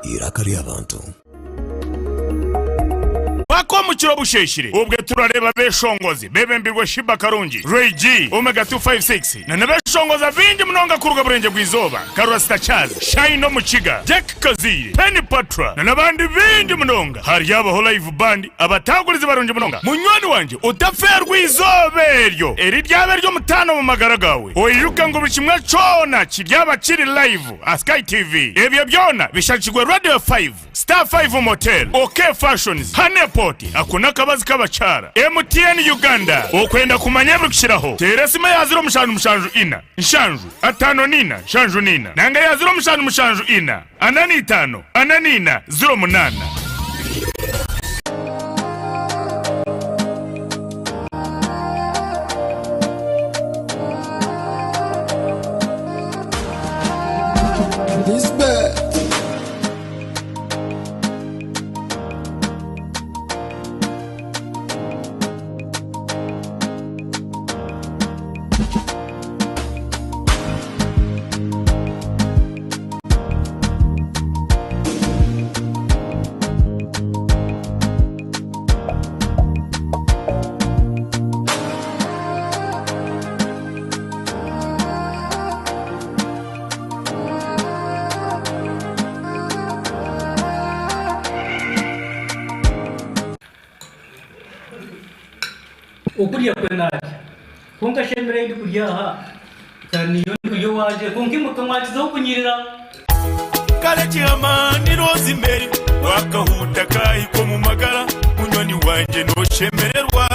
Eiraka ry'abantu. Paka omu kiro busheeshire obwe turareeba abeshongozi bebembirwe Sheebah Karungi, Ray G, Omega 256 na n'abeshongozi abaingi munonga kuruga Burengye bw'eizooba nka Rasta Charles, Shine Omukiga, Jack Kazaire, Penny Patra na n'abandi baingi munonga. Haryabaho live band abatagurizi barungi munonga. Munywani wangye otafeerwa eizooba eryo eriryaba ery'omutaano omu magara gaawe. Oijuke ngu buri kimwe kyona kiryaba kiri live aha Sky TV. Ebyo byona bishagikirwe Radio 5. Star 5 Motel, OK Fashions, Honeypot, ako n'akabazi k'abakyara, MTN Uganda. Okwenda kumanya ebirikukiraho, teera esimu eya 0774 7 54 74 nanga eya 0774 45 44 08. Okurya kwe narya, kwonka shi emere ei ndikurya aha ka niiyo ndikurya owangye, kwonka imwe ka mwakizaho kunyirira. Kare kihama ni Rosemary Wakahuuta kahika omu magara Munywani wangye noshemererwa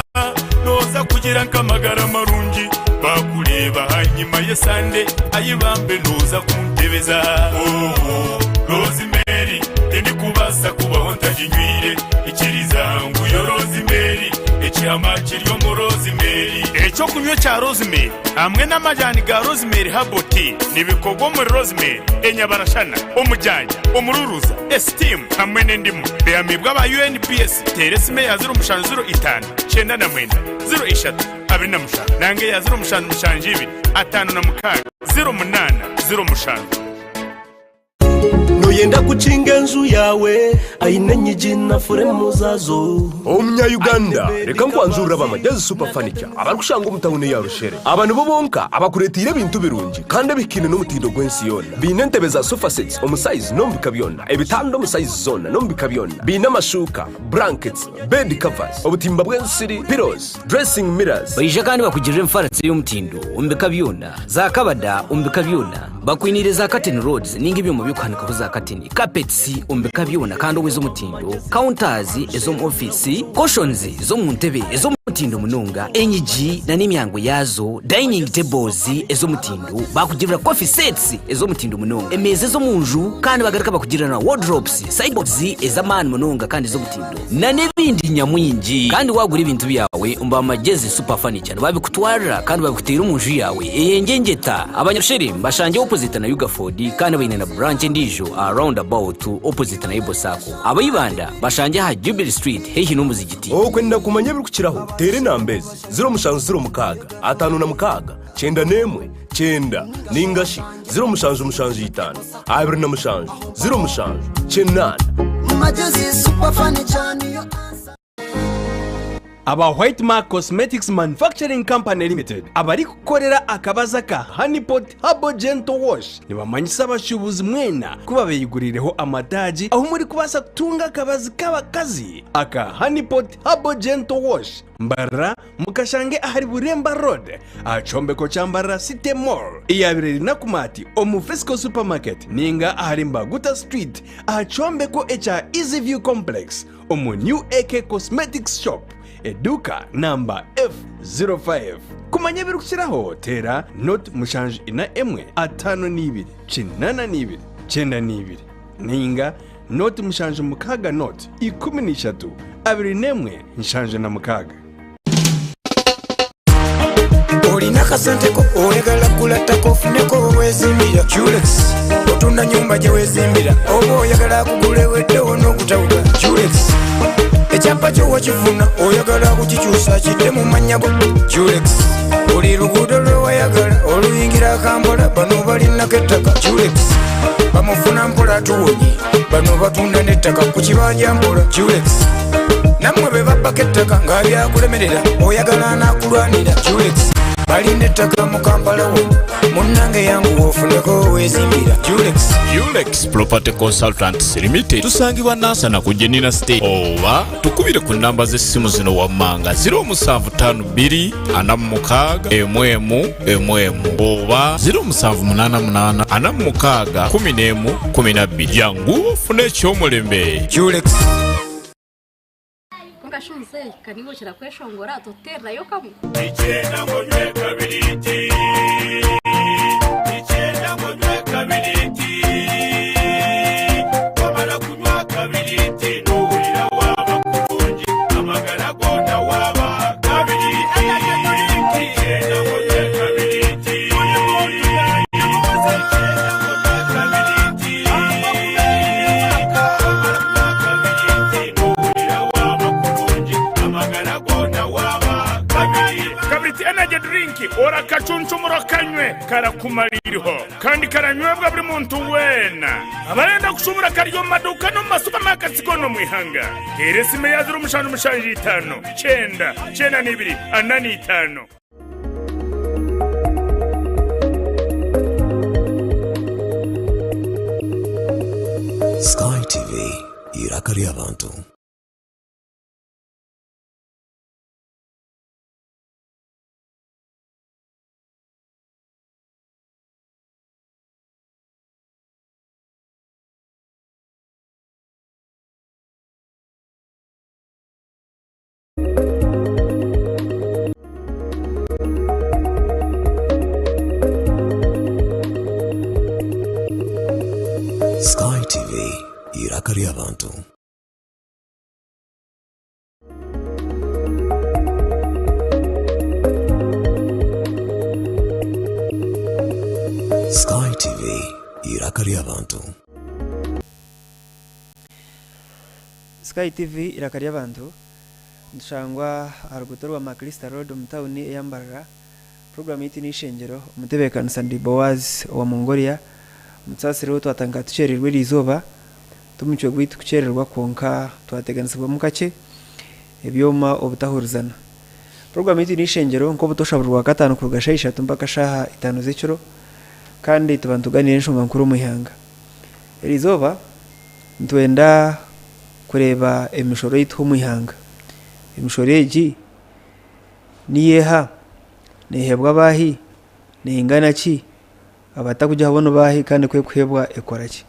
Noza kugira nk'amagara marungi Bakureeba ahanyima y'esande Ayi bambe noza kuntebeza Oh, Rosemary Tindikubaasa kubaho ntaginywire Ikiriza ngu yo Rosemary Ekihama kiri omu Rosemary Eky'okunywa ekya Rosemary hamwe n'amajaani ga Rosemary Herbal Tea nibikorwa omuri Rosemary, enyabarashana, omujanja, omururuza, esitiimu hamwe n'endimu. Bihamibwe aba UNBS. Teera esimu eya 0705 99 03 27 nanga eya 0772 56 08 07. Noyenda kukinga enju yaawe aine enyigi na furemu zaazo. Omunya-Uganda, reka nkwanjurire aba Magyezi Super Furniture abarikushangwa omu tawuni eya Rushere. Aba nibo bonka abakureeteire ebintu birungi kandi ebihikaine n'omutindo gw'ensi yoona. Baine entebe za sofa sets omu sayizi n'omu bika byona, ebitanda omu sayizi zoona n'omu bika byona. Baine amashuuka, blankets, bed covers, obutimba bw'ensiri, pillows, dressing mirrors. Baija kandi bakugirira emifaarasi ey'omutindo omu bika byona, zaakabada omu bika byona. Bakwiniire za curtain rods ninga ebyoma by'okuhanikaho za katini, carpets omu bika byona kandi obu ez'omutindo, counters ez'omu ofiisi, cushions z'omu ntebe ez'omutindo munonga, enyigi na n'emyango yaazo, dining tables ez'omutindo, bakugirira coffee sets ez'omutindo munonga, emeeza ez'omu nju kandi bagaruka bakugirira na wardrobes, sideboards ez'amaani munonga kandi ez'omutindo na n'ebindi nyamwingi. Kandi waagura ebintu byawe omu ba Magyezi Super Furniture nibabikutwarira kandi babikuteera omu nju yaawe. Eyengyengye-ta, Abanyabushere mbashangye opposite na Ugaford kandi baine na branch endiijo aha round about opposite na Ibo Sacco. Aba Ibanda bashangye aha Jubilee Street haihi n'omuzigiti. Okwenda kumanya ebirikukiraho, teera enamba ezi, 0706 56 91 90 nainga shi 0775 27 07 8. Aba White Mark Cosmetics Manufacturing Company Limited abarikukorera akabazi aka Honey Pot Herbal Gentle Wash nibamanyisa abashuubuzi mwena ku babeyiguriireho amataagi ahu murikubaasa kutunga akabazi k'abakazi aka Honey Pot Herbal Gentle Wash. Mbarara mukashange ahari Buremba Road aha kyombeko kya Mbarara City Mall eyabaire eri Nakumatt omu Frisco Supermarket ninga ahari Mbaguta Street aha kyombeko ekya Easy View Complex omu New AK Cosmetics Shop, eduuka namba F05. Kumanya ebirikukiraho teera 0741 52 82 92 nainga 0760 13 21 76. Olina akasente ko oyagala kugula ttaka ofuneko wewezimbira Julex otunda nyumba gye wezimbira oba oyagala kugula eweddewo n'okutawuka Julex ekyapa kyo wakifuna oyagala kukikyusa kidde mu mannya go Julex buli luguudo lwe wayagala oluyingira Kampala bano balinako ettaka Julex bamufuna mpola. Atuwonye bano batunda n'ettaka ku kibanja mpola. Julex nammwe be babbako ettaka nga byakulemerera, oyagala anaakulwanira. Julex balina ettaka mu Kampala wano, munnange yanguwa ofuneko weezimbira. Julex. Ulex Property Consultants Limited tusangibwa Nansana ku Jenina State oba tukubire ku namba z'essimu zino wammanga 0752 46 emu emu emu oba 0788 46 11 12. Jangu ofune eky'omulembe. Julex. Kwonka shi muzeeyi, ka niiwe okira kweshongora, totuteererayo kamwe? Nikyenda ngu onywe kabiriiti, nikyenda ngu onywe kabiriiti. Wamara kunywa kabiriiti nohurira waaba kurungi, amagara goona waaba kabiriiti. Nikyenda ngu onywe kabiriiti, buri muntu yayebuuza. Nikyenda ngu onywe kabiriiti, wamara kunywa kabiriiti nohurira waaba kurungi, amagara goona waaba kabiriiti. Kabiriiti Energy Drink orakacuncumura okanywe karakumaririho kandi karanywebwa buri muntu weena. Abarenda kushubura kari omu maduuka n'omu masupamaketi goona omu ihanga. Teera esimu eya 0775 92 45. Sky TV, eiraka ry'abantu. Sky TV, eiraka ry'abantu. Sky TV, eiraka ry'abantu. Sky TV eiraka ry'abantu nitushangwa aha ruguuto rwa Macalister Road omu tauni eya Mbarara. Puroguraamu yaitu n'eishengyero omutebeekanisa ndi Boaz owa Mongolia. Mutusaasire twatandika tukyererwa eriizooba, ti mucwe gwaitu kukyererwa kwonka twateganisibwamu kakye ebyoma obutahurizana. Puroguraamu yaitu n'eishengyero nk'obutoosha buri Rwakataano kuruga shaaha ishatu mpaka shaaha itaano z'ekiro kandi tuba nitugaaniira enshonga nkuru omu ihanga. Eriizooba nitwenda kureeba emishoro ei tuha omu ihanga. Emishoro egi niyo eha? Neeheebwa baahi? Neingana ki? Abatakugiha bo nibaahi kandi ku erikuheebwa ekora ki?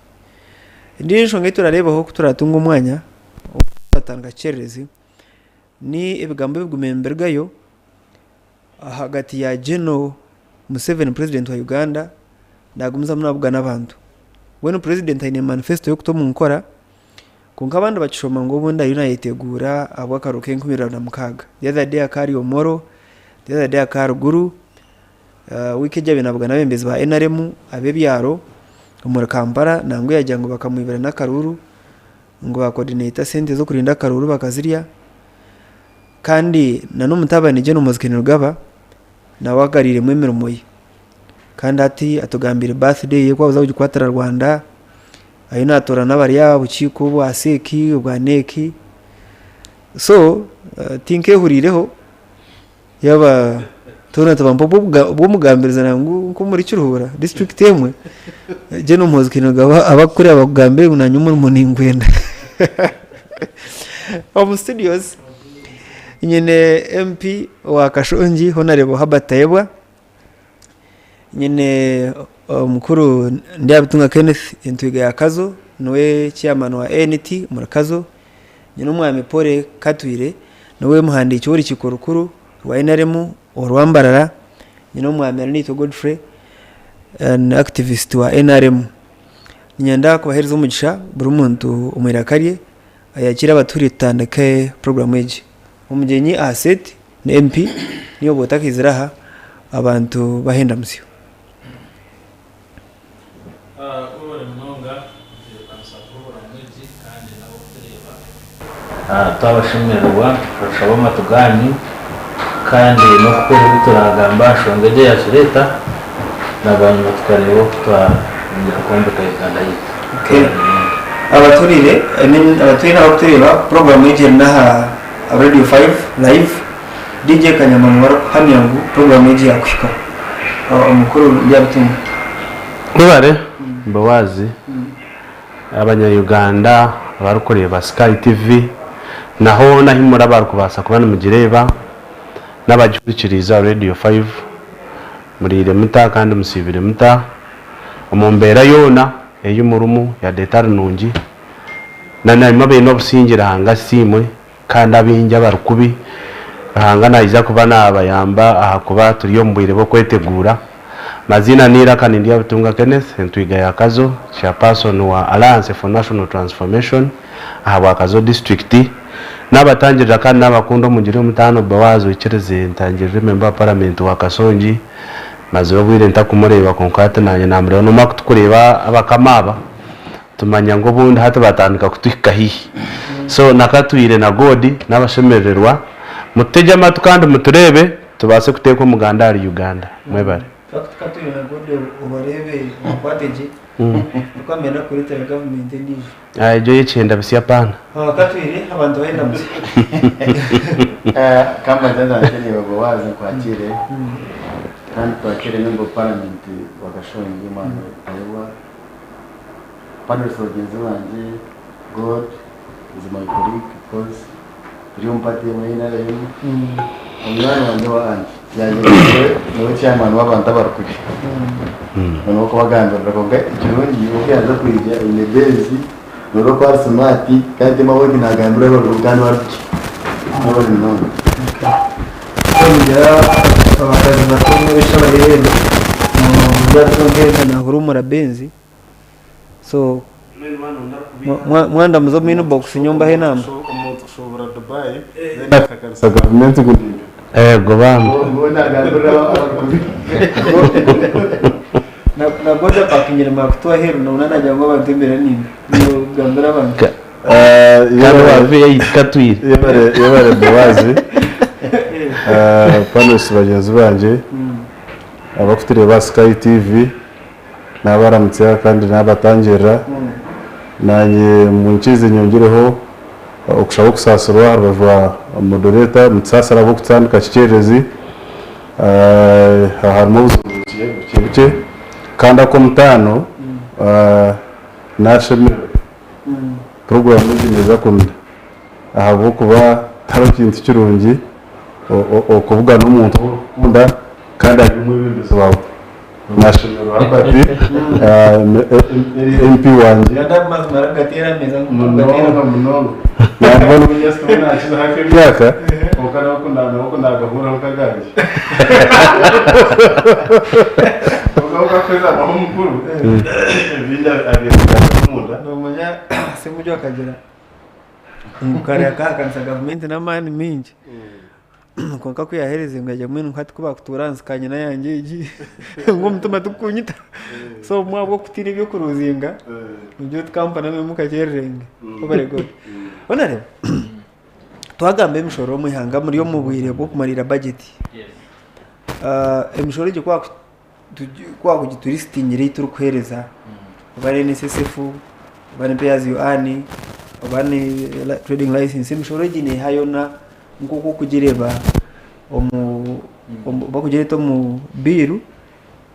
Endiijo enshonga ei turareebaho ku turatunga omwanya twatandika kikyererezi ni ebigambo ebigumire nibirugayo ahagati ya General Museveni purezidenti wa Uganda naagumizamu naabugana abantu. Mbwenu purezidenti aine manifesito y'okuta omu nkora kwonka abandi bakishoma ngu obundi ariyo naayeteguura ahabw'akaruuru k'enkumi ibiri na mukaaga. The other day akaba ari Omoro, the other day akaba Ruguru, wiiki egi abaire naabugana abeebembezi ba NRM ab'ebyaro omuri Kampala nangwa yaagira ngu bakamwibira n'akaruuru ngu baakodineta sente z'okurinda akaruuru bakazirya kandi n'omutabani General Muhoozi Kainerugaba nawe agariiremu emirimo ye kandi hati atugambiire birthday ye ku abaza kugikwatira Rwanda ariyo naatoorana abari aha bukiiko obwa CEC obwa NEC so tinkehuriireho yaaba twena tuba obw'omugambirizi nangwa nk'omuri Kiruhura disiturikiti emwe General Muhoozi Kainerugaba abakukureba bakugambire ngu nanye omurimo ningwenda. Omu studios nyine MP owa Kashongi Honarebo Herbert Tayebwa, nyine omukuru Ndyabitunga Kenneth Entwiga ya Kazo niwe chairman wa ANT omuri Kazo, nyine omwami Paul Katwire niwe muhandiiki w'orukiiko rukuru rwa NRM orwa Mbarara, nyine omwami Arinaitwe Godfrey ni activist wa NRM. Niinyenda kubaheereza omugisha buri muntu omu iraka rye ayakiire abatuhuriire tutandike puroguraamu egi. Omugyenyi aha seeti ni MP niiwe oba otakaizire aha abantu bahenda musyo. Webare munonga kutebeekanisa puroguraamu egi kandi n'abarikutureeba. Twabashemererwa turashaba amatu gaanyu kandi n'okukora ebi turagambe aha nshonga egi eyatureeta na bwanyima tukareeba oku twayongyera kwombeka Uganda yaitu. Okay. Abaturiire I mean abaturiire n'abakutureeba puroguraamu egi eri n'aha Radio 5 live. DJ Kanyama niwe arikuhamya ngu puroguraamu egi yaakuhikaho. Omukuru Byabitunga. Mwebare Boaz, abanya Uganda abarikureeba Sky TV na hoona ahi muri abarikubaasa kuba nimugireeba n'abagihurikiriize aha Radio 5 muriire muta kandi musiibire muta omu mbeera yoona ei murimu yade etari nungi na naimwe abaine obusingye Ruhanga asiimwe Kandi abaingi abari kubi, Ruhanga naija kuba naabayamba ahakuba turi omu bwire bw'okweteguura. Maziina n'eiraka ni Ndyabutunga Kenneth, entwiga ya Kazo, Chairperson wa Alliance for National Transformation ahabwa Kazo District. Naabatangirira kandi naabakunda omu ngiri y'omutaano Boaz oikirize ntangirire Member wa Parliament wa Kasongi. Mazire obwire ntakumureeba kwonka hati naanye naamureeba. Noomanya ku tukureeba abakama aba, Tumanya ngu obundi hati batandika kutuhika haihi. So na Katwire na God nabashemerererwa. Mututegye amatu kandi mutureebe tubaase kuteeka omuganda ahari Uganda. Mwebare. Infact Katwire na God obareebe obakwate gye nikwo kureetera gavumenti endiijo. Egyo ey'ekyenda bisya apana. Katwire abantu bayenda musya. Kambanze nzanze niiwe Boaz nkwakire kandi twakire member of parliament wa Kashongi omwana Tayebwa. Panelists bagyenzi bangye, God is my colleague because turi omu party emwe NRM. Omunywani wangye owa aunt yaagira ngu niwe niwe chairman w'abantu abarikubi. Noneho okubagambirira kwonka ekirungi we ku yaaza kwija aine base noreeba oku ari smart kandi tihaine ahu ori naagambira abarikubi kandi we arikuki abari munonga. Twongera abakazi bato n'abaishiki abaheereza nahurumura Benz so mwandamuza omu inbox nyowe mbahe enamba. Omuntu kushuubura Dubai then akahakanisa gavumenti ngu nimbi. Ego bambi. Ngu nagambirira abarikubi. Na boda apakingire makutu aheeru nabona nagira ngu abantu embeera nimbi niiwe gambira abantu. Kandi waveyo aitwe Katwire. Yebare Boaz, panelists bagyenzi bangye, abakutureeba aha Sky TV. Naabaramutsya kandi naabatangirira. Naanye munkirize nyongyereho okushaba okusaasirwa aha rubaju rwa moderator. Nitusaasira ahabw'okutandika kikyererezi. Aha harimu obuzibu bukye bukye bukye kandi ak'omutaano naashemererwa. Puroguraamu egi neeza kunura ahabw'okuba tihariho kintu kirungi okubugana omuntu ou orikukunda kandi ari omwebembezi waawe. Nashemererwa Albert MP wangye munonga munonga nangwa n'obu nyasitoma nakizaho ak'emyaka kwonka nawe ku nagahuriraho nk'agangye kwonka ku kakuheza abaho mukuru ebindi abyesiga omunda. Nomanya Ssemujju akagira ngu kare akahakanisa gavumenti n'amaani maingi. Kwonka ku yaaherize ngu yagira mbwenu hati ku baakutuura ahansi ka nyina yangye egi ngu omutima tigukunyita. So obumwe ahabw'okutiina eby'okuruzinga noogira oti ka mpaname kakyererenge. Webare God. Honourable, twagamba emishoro omu ihanga muri omu bwire bw'okumariira budget. Emishoro egyo ku waakugitulistingira ei turikuheereza oba ari NSSF, oba ni pay as you earn, oba ni trading license, emishoro egi neeha yoona nk'oku orikugireeba omu barikugireeta omu bill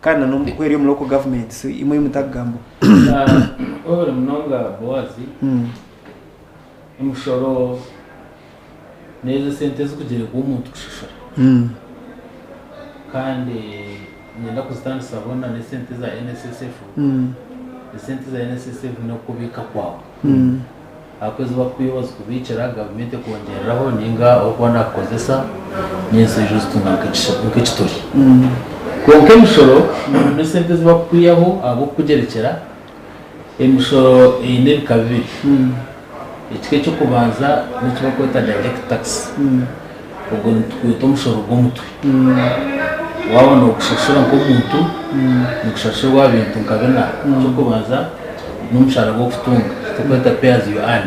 kandi na n'oku eri omu local government so imwe ei mutakugambaho. Webare munonga Boaz, emishoro n'ezo esente ezikugirirwa omuntu kushashura kandi niinyenda kuzitandisa hoona n'esente eza NSSF, esente za NSSF n'okubiika kwawe. Ahakuba ezi barikukwiha bazikubiikira gavumenti ekwongyereraho ninga orikuba nakukozesa nyentsya oija ozitunga nk'ekitori. Kwonka emishoro n'esente ezi barikukwihaho ahabw'okukugyerekyera, emishoro eine ebika bibiri. Ekika eky'okubanza n'eki barikweta direct tax, ogwo nitugweta omushoro gw'omutwe. Waaba noogushashura nk'omuntu, nigushashurwa aha bintu nka bina. Eky'okubanza n'omushaara gw'okutunga eki turikweta pay as you earn.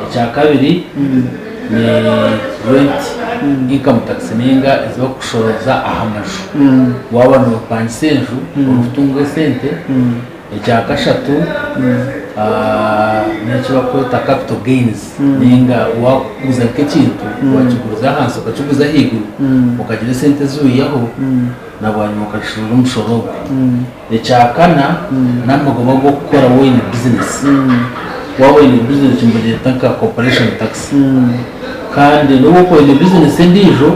Ekyakabiri ni rent income tax ninga ezi barikushorooza aha maju. Waaba noopangisa enju orikutunga esente. Ekyakashatu n'eki barikweta capital gains ninga waguza nk'ekintu wakiguza ahansi okakiguza ahaiguru okagira esente ezi wiihaho na bwanyima okashashura omushoro ogwo. Ekyakana n'amagoba g'okukora waaba oine bizinesi. Waaba oine bizinesi nibagyeta nka corporation tax. Kandi n'obu okuba oine bizinesi endiijo,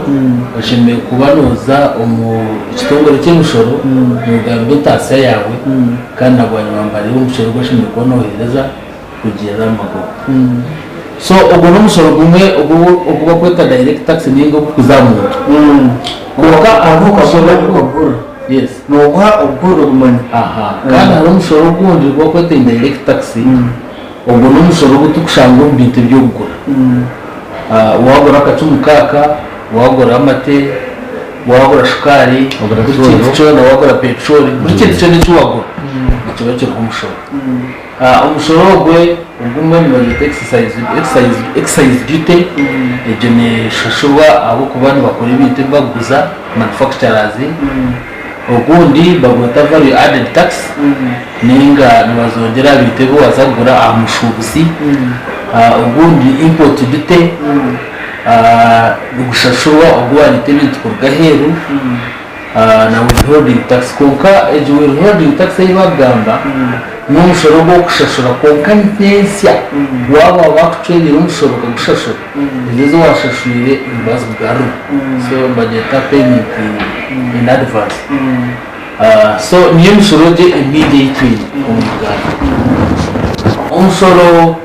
oshemereire kuba nooza omu kitongore ky'emishoro noogamba entaasya yaawe kandi na bwanyima nibareeba omushoro ogu oshemereire kuba nooheereza kurugiirira aha magoba. So ogwo n'omushoro gumwe ogu barikweta direct tax nainga ogurikuza aha muntu. Kwonka hariho omushoro Yes. Nooguha oguhurira ogumanya. Aha. Kandi hariho omushoro ogundi ogu barikweta indirect tax. Ogwo n'omushoro ogu turikushanga omu bintu ebi orikugura. Waagura akacumu kaaka, waagura amate, waagura shukaari, buri kintu kyona, waagura petroli, buri kintu kyona eki waagura nikiba kiriho omushoro. Omushoro ogwe ogumwe nibagyeta excise duty, egyo neshashurwa ahabw'okuba nibakora ebintu ebi barikuguza, manufacturers. Ogundi bagweta value added tax ninga nibazongyera aha bintu ebi waaza kugura aha mushuubuzi. Ogundi import duty nigushashurwa ogu waareeta ebintu kuruga aheeru na withholding tax. Kwonka egi withholding tax ei barikugamba n'omushoro ogu orikushashura kwonka n'ensya waaba bakucwereire omushoro okagushashura, ezo ezi waashashwire nibazikugarura. So nibagyeta payment in advance. So niyo emishoro egyo emingi ei twine omu Uganda. Omushoro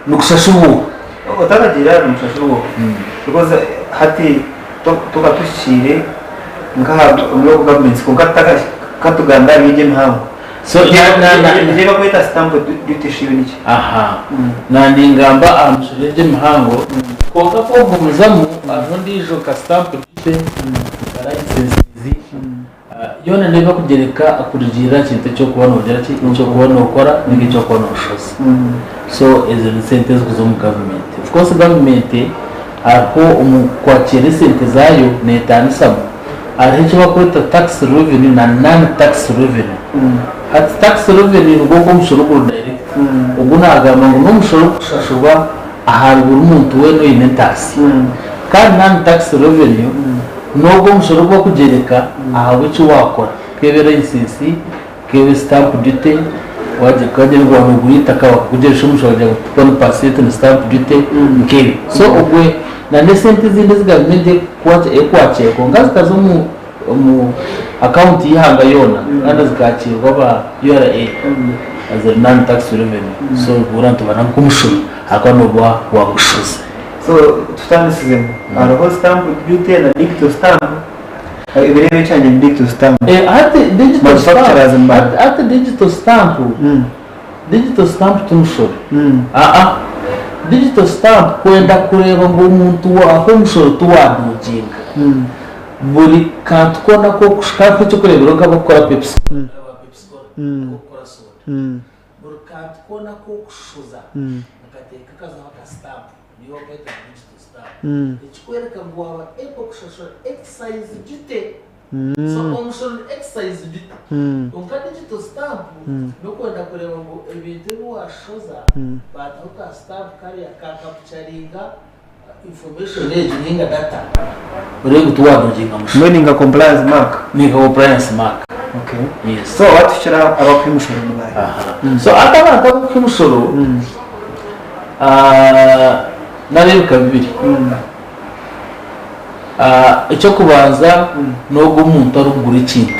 nigushashurwa oha? Otakagiire aha nigushashurwa oha? Because hati tuba tuhikiire nkaha omu local governments kwonka katugambe ahari egyo emihango. So na na na Egyo ei barikweta stamp duty shi yo niki? Aha. Na ningamba aha mishoro egyo emihango kwonka ku okugumizamu hariho endiijo nka stamp duty, nka licenses, yoona neeba ekugyereka kurugiirira aha kintu eki orikuba noogira ki, eki orikuba nookora ninga eki orikuba nooshoza. So ezo ni sente ezirikuza omu gavumenti. Of course gavumenti hariho omu kwakiira esente zaayo neetaanisamu. Hariho eki barikweta tax revenue na non tax revenue. Hati tax revenue nigwo ogwo omushoro oguri direct. Ogu naagamba ngu n'omushoro ogurikushashurwa ahari buri muntu weena oine entaasya. Kandi non tax revenue n'ogwo omushoro ogu barikugyereka ahabw'eki waakora. Nk'ebe license, nk'ebe stamp duty, wagira ngu waaba noogura eitaka bakakugyeresa omushoro bakagira ngu twenty percent ni stamp duty, nk'ebyo. So obwe Na n'esente ezindi ezi gavumenti erikwakiira kwonka zikaza omu akawunti y'eihanga yoona kandi zikaakiirwa aba URA ziri non tax revenue so buriya nitubara nk'omushoro ahakuba nooba waagushoza. So tutandisizemu hariho stamp duty na digital stamp ebiro ebi ekyangye ni digital stamp. Hati digital stamp hati digital stamp Digital stamp ti mushoro. Aa. Digital stamp kwenda kureeba ngu omuntu waaha omushoro ti waaduuginga. Buri kantu koona aku orikushuka nk'eky'okureeberaho nk'abarikukora Pepsi Cola, aba Pepsi Cola abarikukora soda. Buri kantu koona aku orikushuza bakateeka kazaho aka stamp niyo barikweta ngu digital stamp. Ekikworeka ngu waaba able kushashura excise duty. So omushoro ni excise duty. Kwonka digital stamp n'okwenda kureeba ngu ebintu ebi waashoza baataho ka stamp kariya ka capturinga information egyo ninga data oreebe ngu tiwadoginga mushoro. Mbwenu ni nka compliance mark? Ni nka compliance mark. Okay. Yes. So watuhikire abakuha emishoro ni baahi? Aha. So hati abantu abakuha emishoro n'ab'ebika bibiri. Eky'okubanza n'ogwo omuntu arikugura ekintu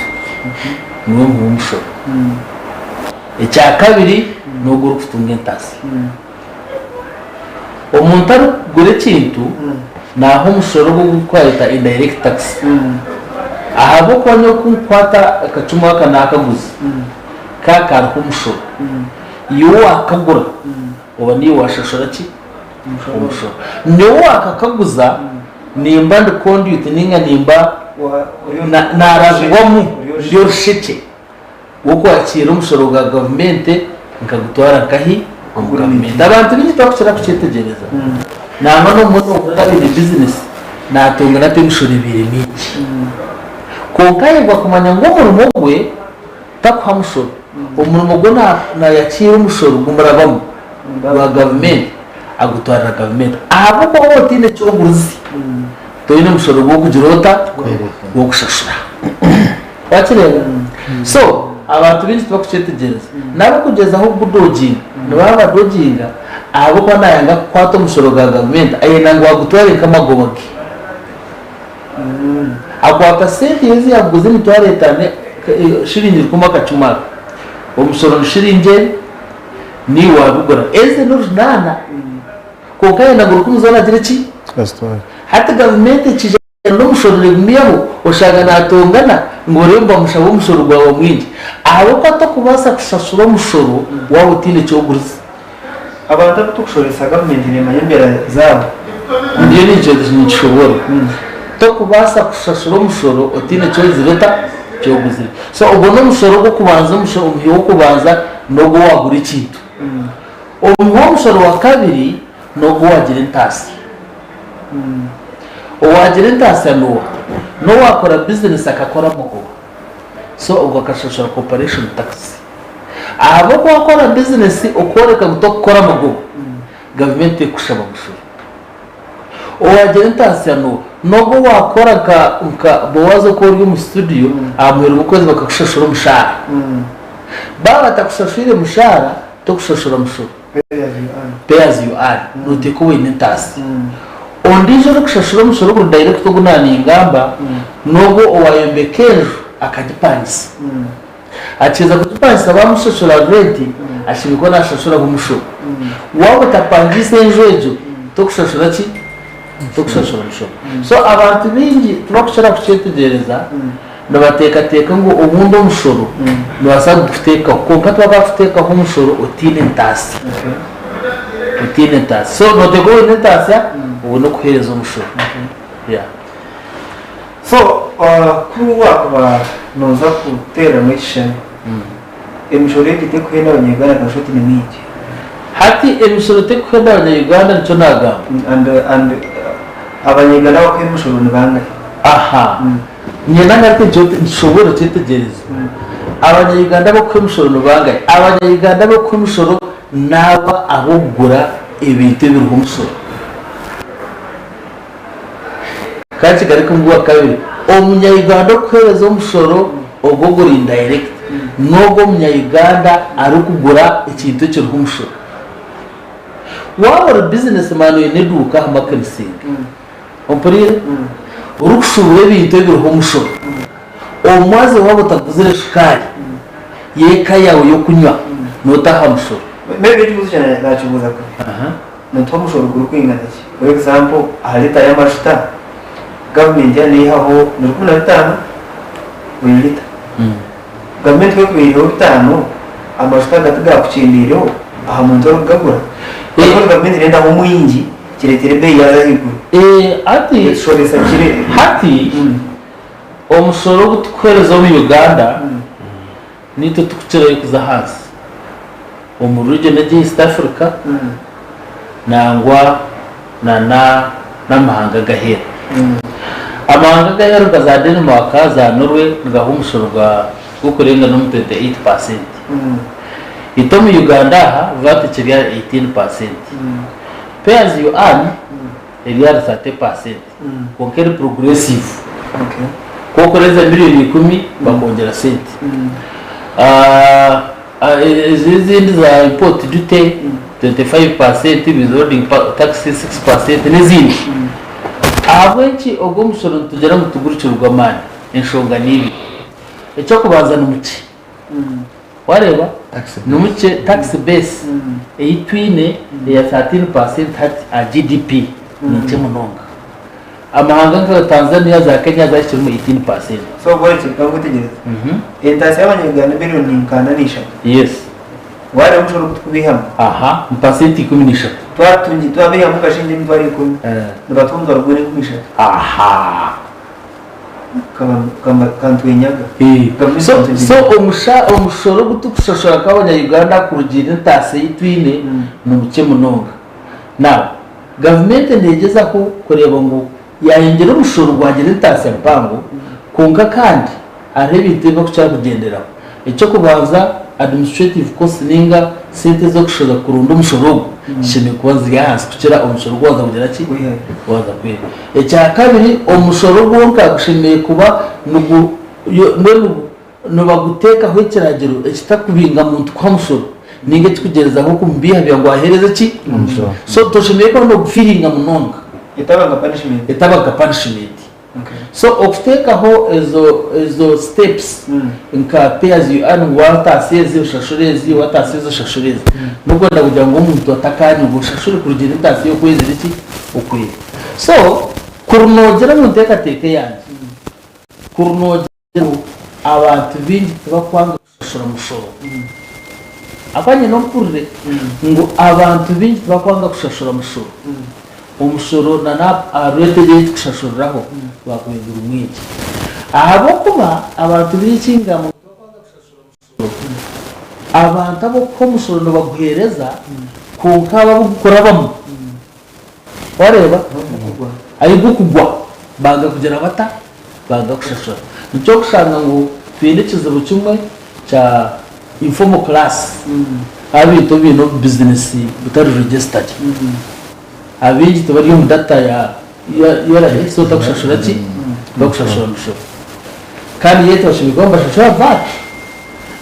niwe muha omushoro. Ekyakabiri n'ogwo orikutunga entaasya. Omuntu arikugura ekintu naaha omushoro ogu ogurikweta indirect tax ahabw'okuba nyowe ku nkukwata akacumu aka naakaguza ka kariho omushoro, iwe waakagura oba niiwe waashashura ki? Omushoro. Nyowe owakakaguza nimba ndi conduit ninga nimba narazibwamu ndi orushekye rw'okwakiira omushoro gwa gavumenti nkagutwara nkahi? Omu gavumenti. Abantu baingi tibakukira kukyetegyereza. Nangwa n'obumwe nohurira abaine bizinesi natunga ati emishoro ebaire mingi. Kwonka ayebwa kumanya ngu omurimo gwe takuha mushoro. Omurimo gwo nayakiira omushoro gumurabamu gwa gavumenti agutwarira gavumenti. Ahabw'okuba waaba otaine ky'oguruzi, toine mushoro gw'okugira ota? Gw'okushashura. Wakireeba? So, abantu baingi tibakukyetegyereza. N'abarikugyezaho kugudooginga, nibaba nibadooginga ahabw'okuba naayanga kukwata omushoro gwa gavumenti, ayenda ngu agutware nk'amagoba ge. Akwata sente ye ezi yaakuguza emitwaro etaano, shiringi rukumi akacumi aka, omushoro ni shiringi eri, naiwe waabigura. Ezi n'orunaana, kwonka ayenda ngu rukumi zoona agire ki? Hati gavumenti ekiija n'omushoro neegumyaho, oshanga naatongana ngu oreebe ngu bamushaba omushoro gwaba mwingi. Ahabw'okuba tokubaasa kushashura omushoro waaba otaine ki ogurize. Abantu abu turikushoresa gavumenti neemanya embeera zaabo. Ndiyo ninkishoboora. Tokubaasa kushashura omushoro otaine ki ozire ota? Ki oguzire. So ogwo n'omushoro ogw'okubanza, omuhi w'okubanza n'ogwo owaagura ekintu. Omuhi w'omushoro wa kabiri n'ogwo owaagira entaasya. Owaagira entaasya n'oha? N'owaakora bizinesi akakora amagoba. So ogwo akashashura corporation tax. Ahabw'okuba wakora bizinesi okworeka ngu tokukora amagoba, gavumenti tekukushaba mushoro. Owagira entaasya n'oha? N'ogwo owakora nka nka Boaz oku ori omu studio, aha muheru gw'okwezi bakakushashura omushaara. Baaba batakushashwire mushaara, tokushashura mushoro. Pay as you earn. Noteekwa oba oine entaasya. Ondiijo orikushashura omushoro oguri direct ogu naaningamba, n'ogwo owaayombeka enju akagipangisa. Akiheza kugipangisa baamushashura renti, ashemereire kuba naashashuraho omushoro. Waaba otapangiise enju egyo, tokushashura ki? Tokushashura mushoro. So abantu baingi tibakukira kukyetegyereza, nibateekateeka ngu obundi omushoro nibabaasa kuguteekaho kwonka tibakuteekaho omushoro otaine ntaasya. Otaine ntaasya. So nooteekwa oba oine entaasya obone kuheereza omushoro. Yeah. So ku wakuba noza kuteeramu ekishushani, emishoro egi tekuhenda abanya-Uganda kasha oti ni mingi? Hati emishoro tekuhenda abanya-Uganda nikyo nagamba. And and abanya-Uganda abakuha emishoro ni bangahi? Aha, nyine hati nitushobora okyetegyereza. Abanya-Uganda abakuha emishoro ni bangahi? Abanya-Uganda abakuha emishoro n'aba ab'okugura ebintu ebiriho omushoro. Ka kigaruke omu gwakabiri, omunya-Uganda okuheereza omushoro ogwo oguri indirect n'ogwo omunya-Uganda arikugura ekintu ekiriho omushoro. Waaba ori business man oine eduuka aha Makirisingi, ompuriire? Orikushuubura ebintu ebiriho omushoro, omwazi waaba otaguzire shukaari y'eka yaawe y'okunywa, nootaha aha mushoro. Maybe ekibuuzo kyangye naakibuuza kubi. Nituha omushoro gurikwingana ki? For example, aha lita y'amajuta, gavumenti yaaba neyihaho ni 15 buri lita. Gavumenti ku erikuba eyihireho bitaano, amajuta aga tigaakukyendeireho aha muntu orikugagura? Ahabw'okuba gavumenti neyendaho mwingi kireetere ebeeyi yaaza ahaiguru. Etushoresa kire. Hati omushoro ogu turikuheereza omu Uganda Naitwe tikukirayo kuza ahansi omu region egi eya East Africa nangwa na n'amahanga ag'aheeru. Amahanga ag'aheeru nka za Denmark, za Norway nigaha omushoro gwa gw'okurenga n'omu 28%. Itwe omu Uganda aha VAT ekiri ahari 18%. Pay as you earn eri ahari 30% kwonka eri progressive. Ku okureza miriyoni ikumi bakwongyera sente. Ezi ezindi za import duty 25%, withholding tax 6% n'ezindi. Ahabw'enki ogu omushoro nitugira ngu tigurikirwe amaani? Enshonga ni ibiri. Eky'okubanza ni mukye. Wareeba? Ni mukye tax base ei twine eya 13% hati aha GDP ni nkye munonga. Amahanga nka Tanzania za Kenya zahikiremu 18%. So obwo eki reka nkwetegyereze. Entaasya y'abanya-Uganda miriyoni nka ana na ishatu. Yes. Wareeba omushoro ogu turikubaihamu? Aha, ni pasenti 13. Twabaihamu nka shiringi emitwaro ikumi, nibatuha omutwaro gumwe n'enkumi ishatu. Aha. Kantwenyaga. So omushoro ogu turikushashura nk'abanya-Uganda kurugiirira entaasya ei twine ni mukye munonga. Now, gavumenti neegyezaho kureeba ngu yaayongyera omushoro gwagira entaasya mpango kwonka kandi hariho ebintu ebi barikukira kugyenderaho. Eky'okubanza Administrative costs ninga sente ez'okushoza kurunda omushoro ogu zishemereire kuba ziri ahansi kukira omushoro ogu waaza kugira ki? Waaza kwiha. Ekyakabiri, omushoro gwonka gushemereire kuba nigu mbwenu nibaguteekaho ekiragiro ekitakubinga muntu kuha mushoro ninga ekikugyerezaho kumubeihabeiha ngu aheereze ki? So toshemereire kuba nogufiiringa munonga. Etaba nka punishment. Etaba nka punishment. So okuteekaho ezo ezo steps nka pay as you earn ngu wataasa ezi oshashure ezi, wataasa ezi oshashure ezi, n'okwenda kugira ngu omuntu atakaanyurwa oshashure kurugiirira entaasa y'okwezi eri ki? Oku eri. So kuri noogira omu nteekateeka eyangye, kuri noogira ngu abantu baingi tibakwanga kushashura mushoro, ahakuba nyine ompurire ngu abantu baingi tibakwanga kushashura mushoro, omushoro na aha rate ei turikushashuriraho gwakubaire guri mwingi. Ahabw'okuba abantu baingi ngamba ngu tibakwanga kushashura omushoro, abantu ab'okuha omushoro nibaguheereza kwonka abo abugukurabamu Wareeba? Ahi gukugwa banga kugira bata? Banga kushashura. Nikyo orikushanga ngu twine ekizibu kimwe kya informal class, abintu obu baine obu business butari registered. Abaingi tibari omu data ya URA so takushashura ki? Tibakushashura mishoro. Kandi yet bashemereire kuba nibashashura VAT,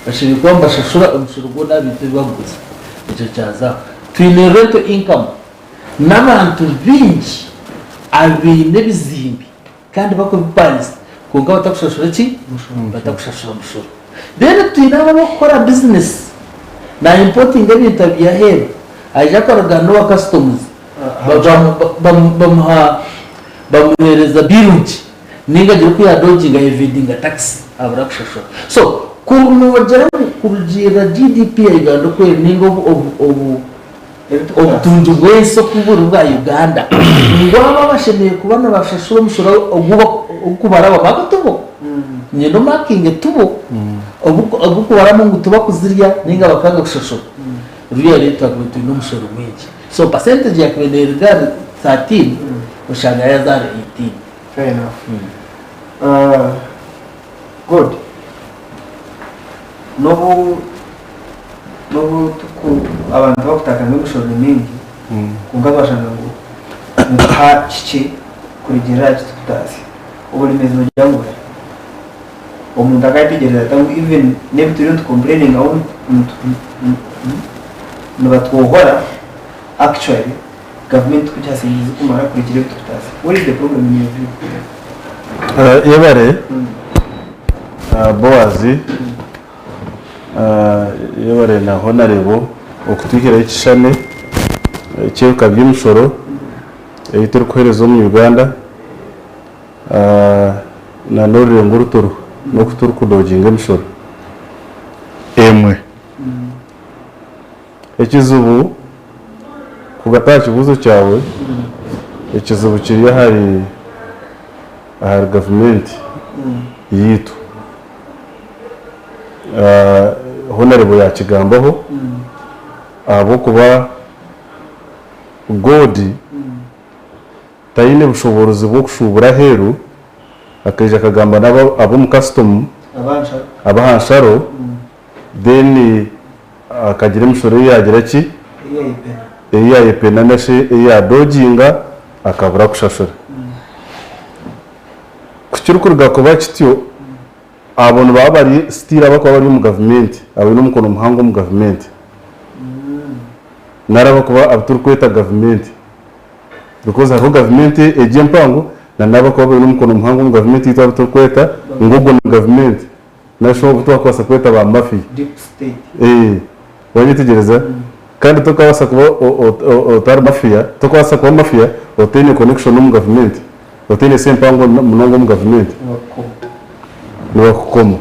bashemereire kuba nibashashura omushoro gwona aha bintu ebi bakuguza. Ekyo kyazaho. Twine rental income. N'abantu baingi abaine ebizimbe kandi barikubipangisa kwonka batakushashura ki? Batakushashura mushoro. Then twine abo abarikukora bizinesi na impotinga ebintu abiiha aheeru aija akarugana n'owa customs bamuha bamuheereza bill gye ninga agire oku yadoginga evadinga tax abura kushashura. So kuri noogira ngu kurugiirira GDP ya Uganda oku eri ninga obu obu Obutungi bw'ensi oku buri bwa Uganda ngu abo abashemereire kuba nibashashura omushoro ogu ogukubaramu abo tibo? Nyine omakinge tibo ogukubaramu ngu tibakuzirya ninga bakanga kushashura ruriya rero twakubaire twine omushoro mwingi so percentage yakubaire neruga ahari 13 oshanga yaza ahari 18. Fair enough. Good. N'obu n'obu tuku abantu bakutaka ngu emishoro ni mingi kwonka twashanga ngu nituha kikye kurugiirira aha ki tukutaasya. Oburemeezi nibugira ngu buhi? Omuntu akaayetegyereza ata ngu even n'ebi turiyo nitukompureyiningaho nibatwohora actually gavumenti tikugiha sente zirikumara kurugiirira ebi tukutaasya. Where is the problem in your view? Yebare Boazi. Yebare na Honarebo okutwihiraho ekishushani eky'ebika by'emishoro ei turikuheereza omu Uganda na n'orurengo oru turiho n'oku turikudoginga emishoro emwe. Ekizibu kugaruka aha kibuuzo kyawe, ekizibu kiri ahari ahari gavumenti yaitu. Honarebo yakigambaho ahabw'okuba God taine bushoboorozi bw'okushuubura aheeru akaija akagamba n'ab'omu kasitomu ab'aha nsharo then akagira emishoro ei yaagira ki? Ei yaayepena nari shi ei yaadoginga akabura kushashura. Ku kirikuruga kuba kityo, abo nibaba bari still abarikuba bari omu gavumenti, abaine omukono muhango omu gavumenti nari abarikuba abu turikweta gavumenti because hariho gavumenti egi empango na n'abarikuba baine omukono muhango omu gavumenti itwe abu turikweta ngu ogwo ni gavumenti nari shi obu twakubaasa kweta ba mafia. Wanyetegyereza? Kandi tokabaasa kuba otari mafia, tokubaasa kuba mafia otaine connection omu gavumenti, otaine sente mpango munonga omu gavumenti. Nibakukoma.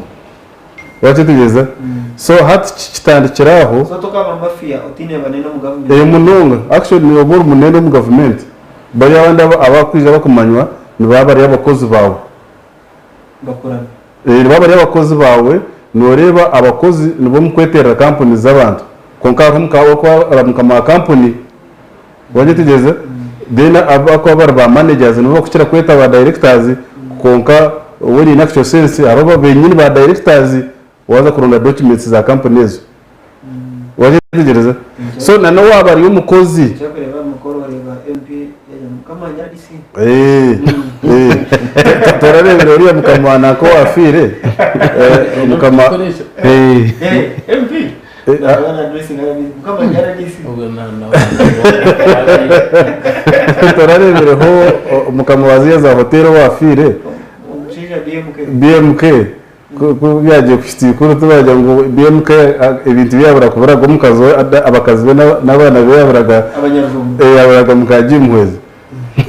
Wakyetegyereza? So hati kitandikira aho. So tokaba mafia otaine banene omu gavumenti? Eeh munonga. Actually nooba ori munene omu gavumenti. Bariya abandi abakwija bakumanywa nibaba bari abakozi baawe. Bakurame. Nibaba bari abakozi baawe, nooreeba abakozi nibo mukweterera kampuni z'abantu kwonka hariho orikuba ari mukama wa kampuni wanyetegyereza then abakuba bari ba managers nibo bakukira kweta ba directors kwonka when in actual sense hariho benyini ba directors waaza kuronda documents za kampuni ezo. Wagyetegyereza? So na n'owaaba ari omukozi. Ekyokureeba mukoro oreeba MP yagira mukama wangye RDC. Eh, eh. Torareebire oriya mukama wa nanka owafiire? Eh, mukama. Eh. Eh, MP. Eh, Naaba na addressing RDC. Mukama wangye RDC. Torareebireho mukama wa ziriya za hoteeri owafiire? Omushaija BMK. BMK. Ku ku byagiye kuhitsya ikuru tibagira ngu BMK ebintu byabura kuburaga omukazi we abakazi be n'abaana be yaburaga Abanyarujumba. yaburaga muka Jim Muhwezi.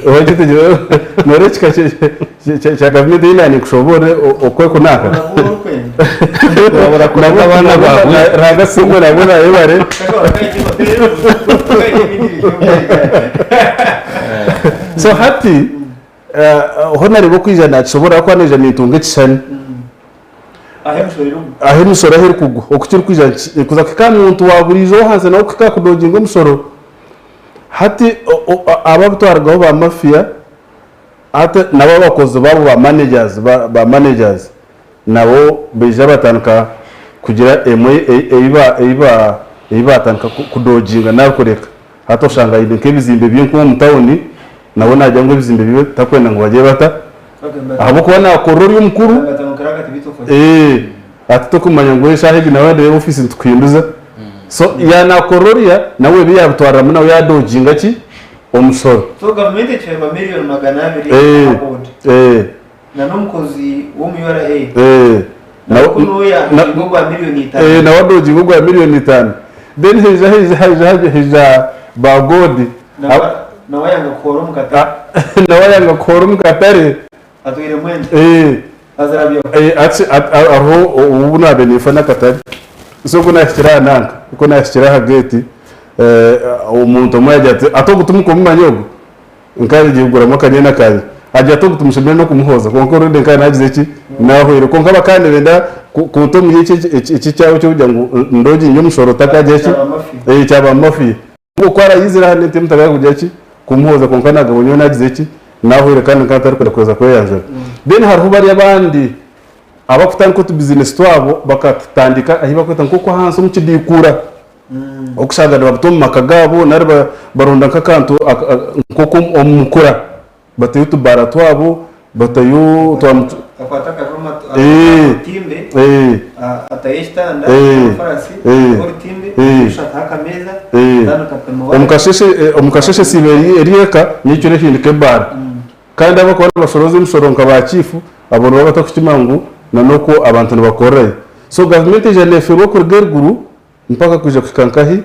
Okitegeera noreeba ekika kya gavumenti ei naninkushoboorore oku ekunanka. Wabura kureka abaana baawe. Ruhanga asiimwe nabwo nayebare. So hati Ho nareeba okwija nakisobora ahakuba naija nintunga ekishushani ahu emisoro ahu erikugwa oku kirikwija kuza kuhika aha muntu wa buriijo ow'ahansi nawe kuhika aha kudoginga omusoro. Hati abo abu twarugaho ba mafia hati nabo abakozi baabo ba managers ba managers nabo baija batandika kugira emwe ei batandika kudoginga nari kureka. Hati oshanga aine nk'ebizimbe bye nk'omu tawuni, nawe naagira ngu ebizimbe bye takwenda ngu bagire bata? Ahabw'okuba naakorera ori omukuru, ee, hati tokumanya ngu eshaaha egi nawe ndeeba ofiisi nitukuhinduza. So yaanaakorera oriya, nawe ebi yaabitwariramu nawe yaadoginga ki? Omushoro. So gavumenti ecwerwa miriyoni 200 Ee, aha boodi ee. na n'omukozi w'omu URA Ee. nawe kunuya adoginga ogwa miriyoni 5. Ee, nawe adoginga ogwa miriyoni 5. Then haija haija haija haija haija ba God. Nawe ayanga kuhoora omu katare. Nawe ayanga kuhoora omu katare. Atwiremu ente. Ee. Azirabyaho. Ee, ati hariho obu naabaire ninfa n'akatare. So ku naahikire aha nanka, ku naahikire aha geeti, omuntu omwe yaagira ati, ati ogu timukumumanya ogu? Nkaaba kuguramu akanyena kangye. Agira ati, Ogu timushemereire n'okumuhooza. Kwonka orundi nkaba naagize ki? Naahweire. Kwonka bakaba nibenda kunta omuri eki eki ekyabo eky'okugira ngu ndogingye omushoro otakagira ki? Ee, kyaba mafia. Ogwo ku araayizire aha nente mutakaija kugira ki? Kumuhooza. Kwonka naagamba nyowe naagize ki? Naahweire kandi nkaba ntarikwenda kuza kweyanjura. Then hariho bari abandi abakutandika otubizinesi twabo bakatutandika ahi barikweta nk'oku ahansi omu kidiikuura. Okushanga nibabuta omu maka gaabo nari baronda nk'akantu nk'oku omu mukura batayo otubaara twabo, batayo twa Akwata akajuma orutimbe atayo ekitanda ky'omufarasi orutimbe orushataho akameeza atandika kupima waaya. Omu kasheeshe esiiba eri eka nyekiro ehinduka ebaara. Kandi abakuba nibashorooza emishoro nka ba chiifu abo nibaba batarikukimanya ngu n'oku abantu nibakorerayo. So gavumenti eija neefeerwa kuruga eruguru mpaka kwija kuhika nkahi?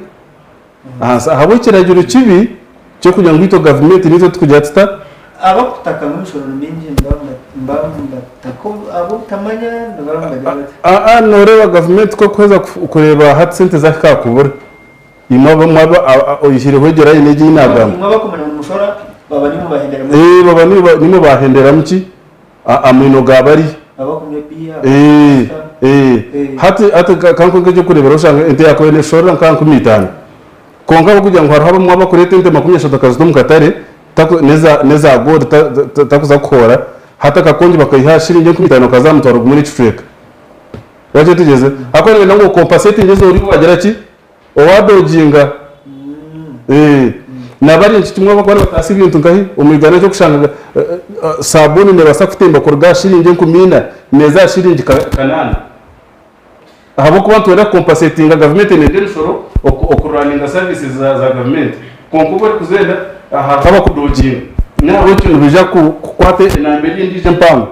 Ahansi. Ahabw'ekiragiro kibi ky'okugira ngu itwe gavumenti niitwe turikugira tuta? Abakutaka ngu emishoro ni mingi nibaba nibataka ahabw'obutamanya nibaba nibagira bata? Aa nooreeba gavumenti ku erikuheza kureeba hati sente zahika aha kubura, imwe abamwe oihireho egyo layini egi ei naagamba. Imwe abakumanya ngu nimushora baba nimwe bahenderamu. Ee baba nimwe bahenderamu ki? Amaino ga bariya. Abakunywa ebiya, Ee, abakunywa ee. Hati hati ka nkuhe nk'eky'okureeberaho oshanga ente yaakubaire neeshorera nka 50,000. Kwonka ahabw'okugira ngu hariho abamwe abakureeta ente 30 akazita omu katare, taku n'eza n'eza gold ta ta takuza kuhoora, hati akakongi bakaiha aha shiringi 5000 kaza aha mutwaro gumwe n'ekicweka. Waakyetegereza? Ahabw'okuba nibenda ngu okompasetinge ezi ori waagira ki? Owadoginga eeh nabari nikyo kimwe abakuba nibatasa ebintu nkahi omu Uganda ekyokushanga sabuni nebasa kutemba kuruga aha shiringi 4000 neza aha shiringi 800 ahabwokuba nitwenda kukompasetinga gavumenti neyenda emishoro okuraninga services za gavumenti kwonka obu erikuzenda hariho abakudoginga nahabwekyo nibaija kukwata enamba eri endiijo empango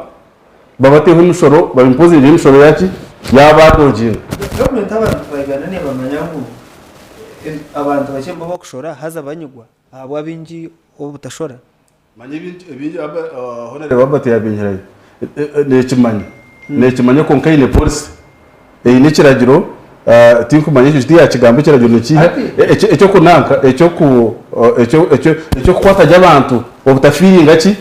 Babateho emishoro, babimpozingeho emishoro yaki? Yabadoginga. Gavumenti abantu ba Uganda nibamanya ngu abantu bakye nibo bakushora haza banyigwa ahabwa abaingi obutashora. Manya ebintu ebingi Honarebo Albert yabinkirayo nekimanya nekimanya kwonka eine policy eine ekiragiro tinkumanya ekyo tiyakigamba ekiragiro nikiiha ekyokunanka ekyoku ekyokukwata gye abantu obutafiiringa ki?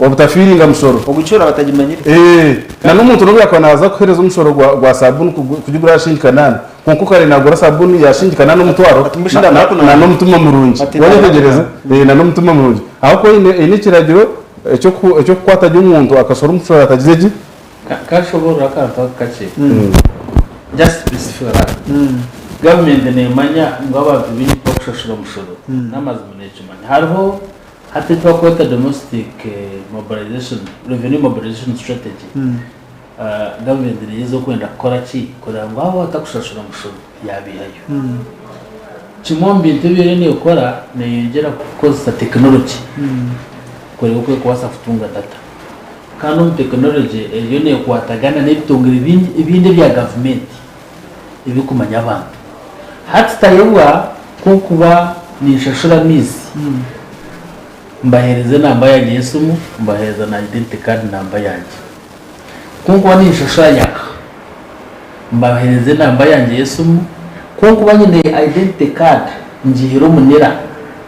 Obutafiiringa mushoro. Ogucura batagimanyire. Ee, na n'omuntu n'obu yaakuba naaza kuheereza omushoro gwa, gwa saabuni kugigura aha shilingi kanaana, kwonka okare naagura saabuni ya shilingi kanaana omutwaro, na, na, na n'omutima murungi. Waayetegyereza? Ee, na n'omutima murungi. Ahabw'okuba eine, eine ekiragiro eky'oku, eky'okukwata gye omuntu akashora omushoro atagize gi. Ka, ka nshoboorore akantu ako kakye. Just specify that. Gavumenti neemanya ngu abantu baingi tibarikushashura mushoro. N'amazima neekimanya. Hariho hati eki barikweta domestic mobilization, revenue mobilization strategy. Gavumenti neegyezaho kwenda kukora ki? Kureeba ngu abo abatakushashura mushoro yaabiihayo. Kimwe omu bintu ebi eriyo neekora, neeyongyera kukozesa tekinologi kureeba oku erikubaasa kutunga data. Kandi omu tekinologi eriyo neekwatagana n'ebitongore ebindi ebya gavumenti ebirikumanya abantu. Hati tayebwa ku nkuba ninshashura amaizi, mbaheereza enamba yangye y'esimu, mbaheereza na identity card namba yangye. Ku nkuba ninshashura yaka, mbaheereza enamba yangye y'esimu, ku nkuba nyine identity card ngiihire omu nira,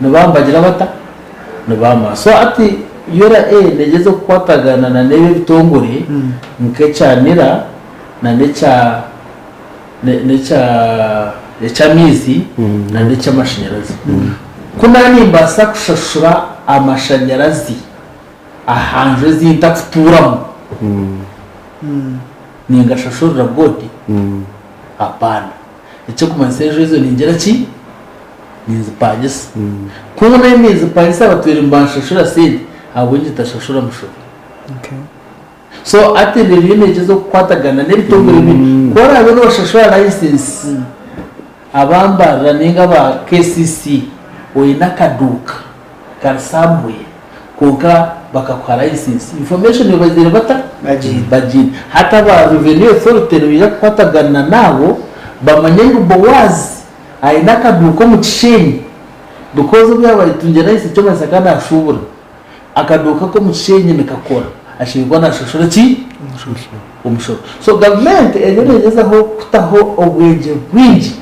nibambagira bata? Nibampa. So hati URA negyezaho kukwatagana na n'ebi ebitongore nk'ekya nira na n'ekya n'ekya eky'amaizi na n'eky'amashanyarazi. Ku naaba nimbaasa kushashura amashanyarazi aha nju ezi ntakutuuramu, ningashashurira boodi? Apaana. Ekirikumanyisa enju ezo ningira ki? Ninzipangisa. Ku naaba ninzipangisa abatwire nibanshashura sente, ahabw'enki ntashashura mushoro? So hati eriyo negyezaho kukwatagana n'ebitongore ebindi. Ku oraabe noshashura license aba Mbarara ninga aba KCC oine akaduuka kari somewhere kwonka bakakuha license information obaziire bata? Bagiine. Hati aba Revenue Authority nibaija kukwatagana naabo bamanye ngu Boaz aine akaduuka omu Kishenyi because obu yaaba ayetungire license ekyokumanyisa akaba nashuubura. Akaduuka k'omu kishenyi nikakora, ashemereire kuba nashashura ki? Omushoro. So gavumenti eriyo negyezaho kutaho obwengye bwingi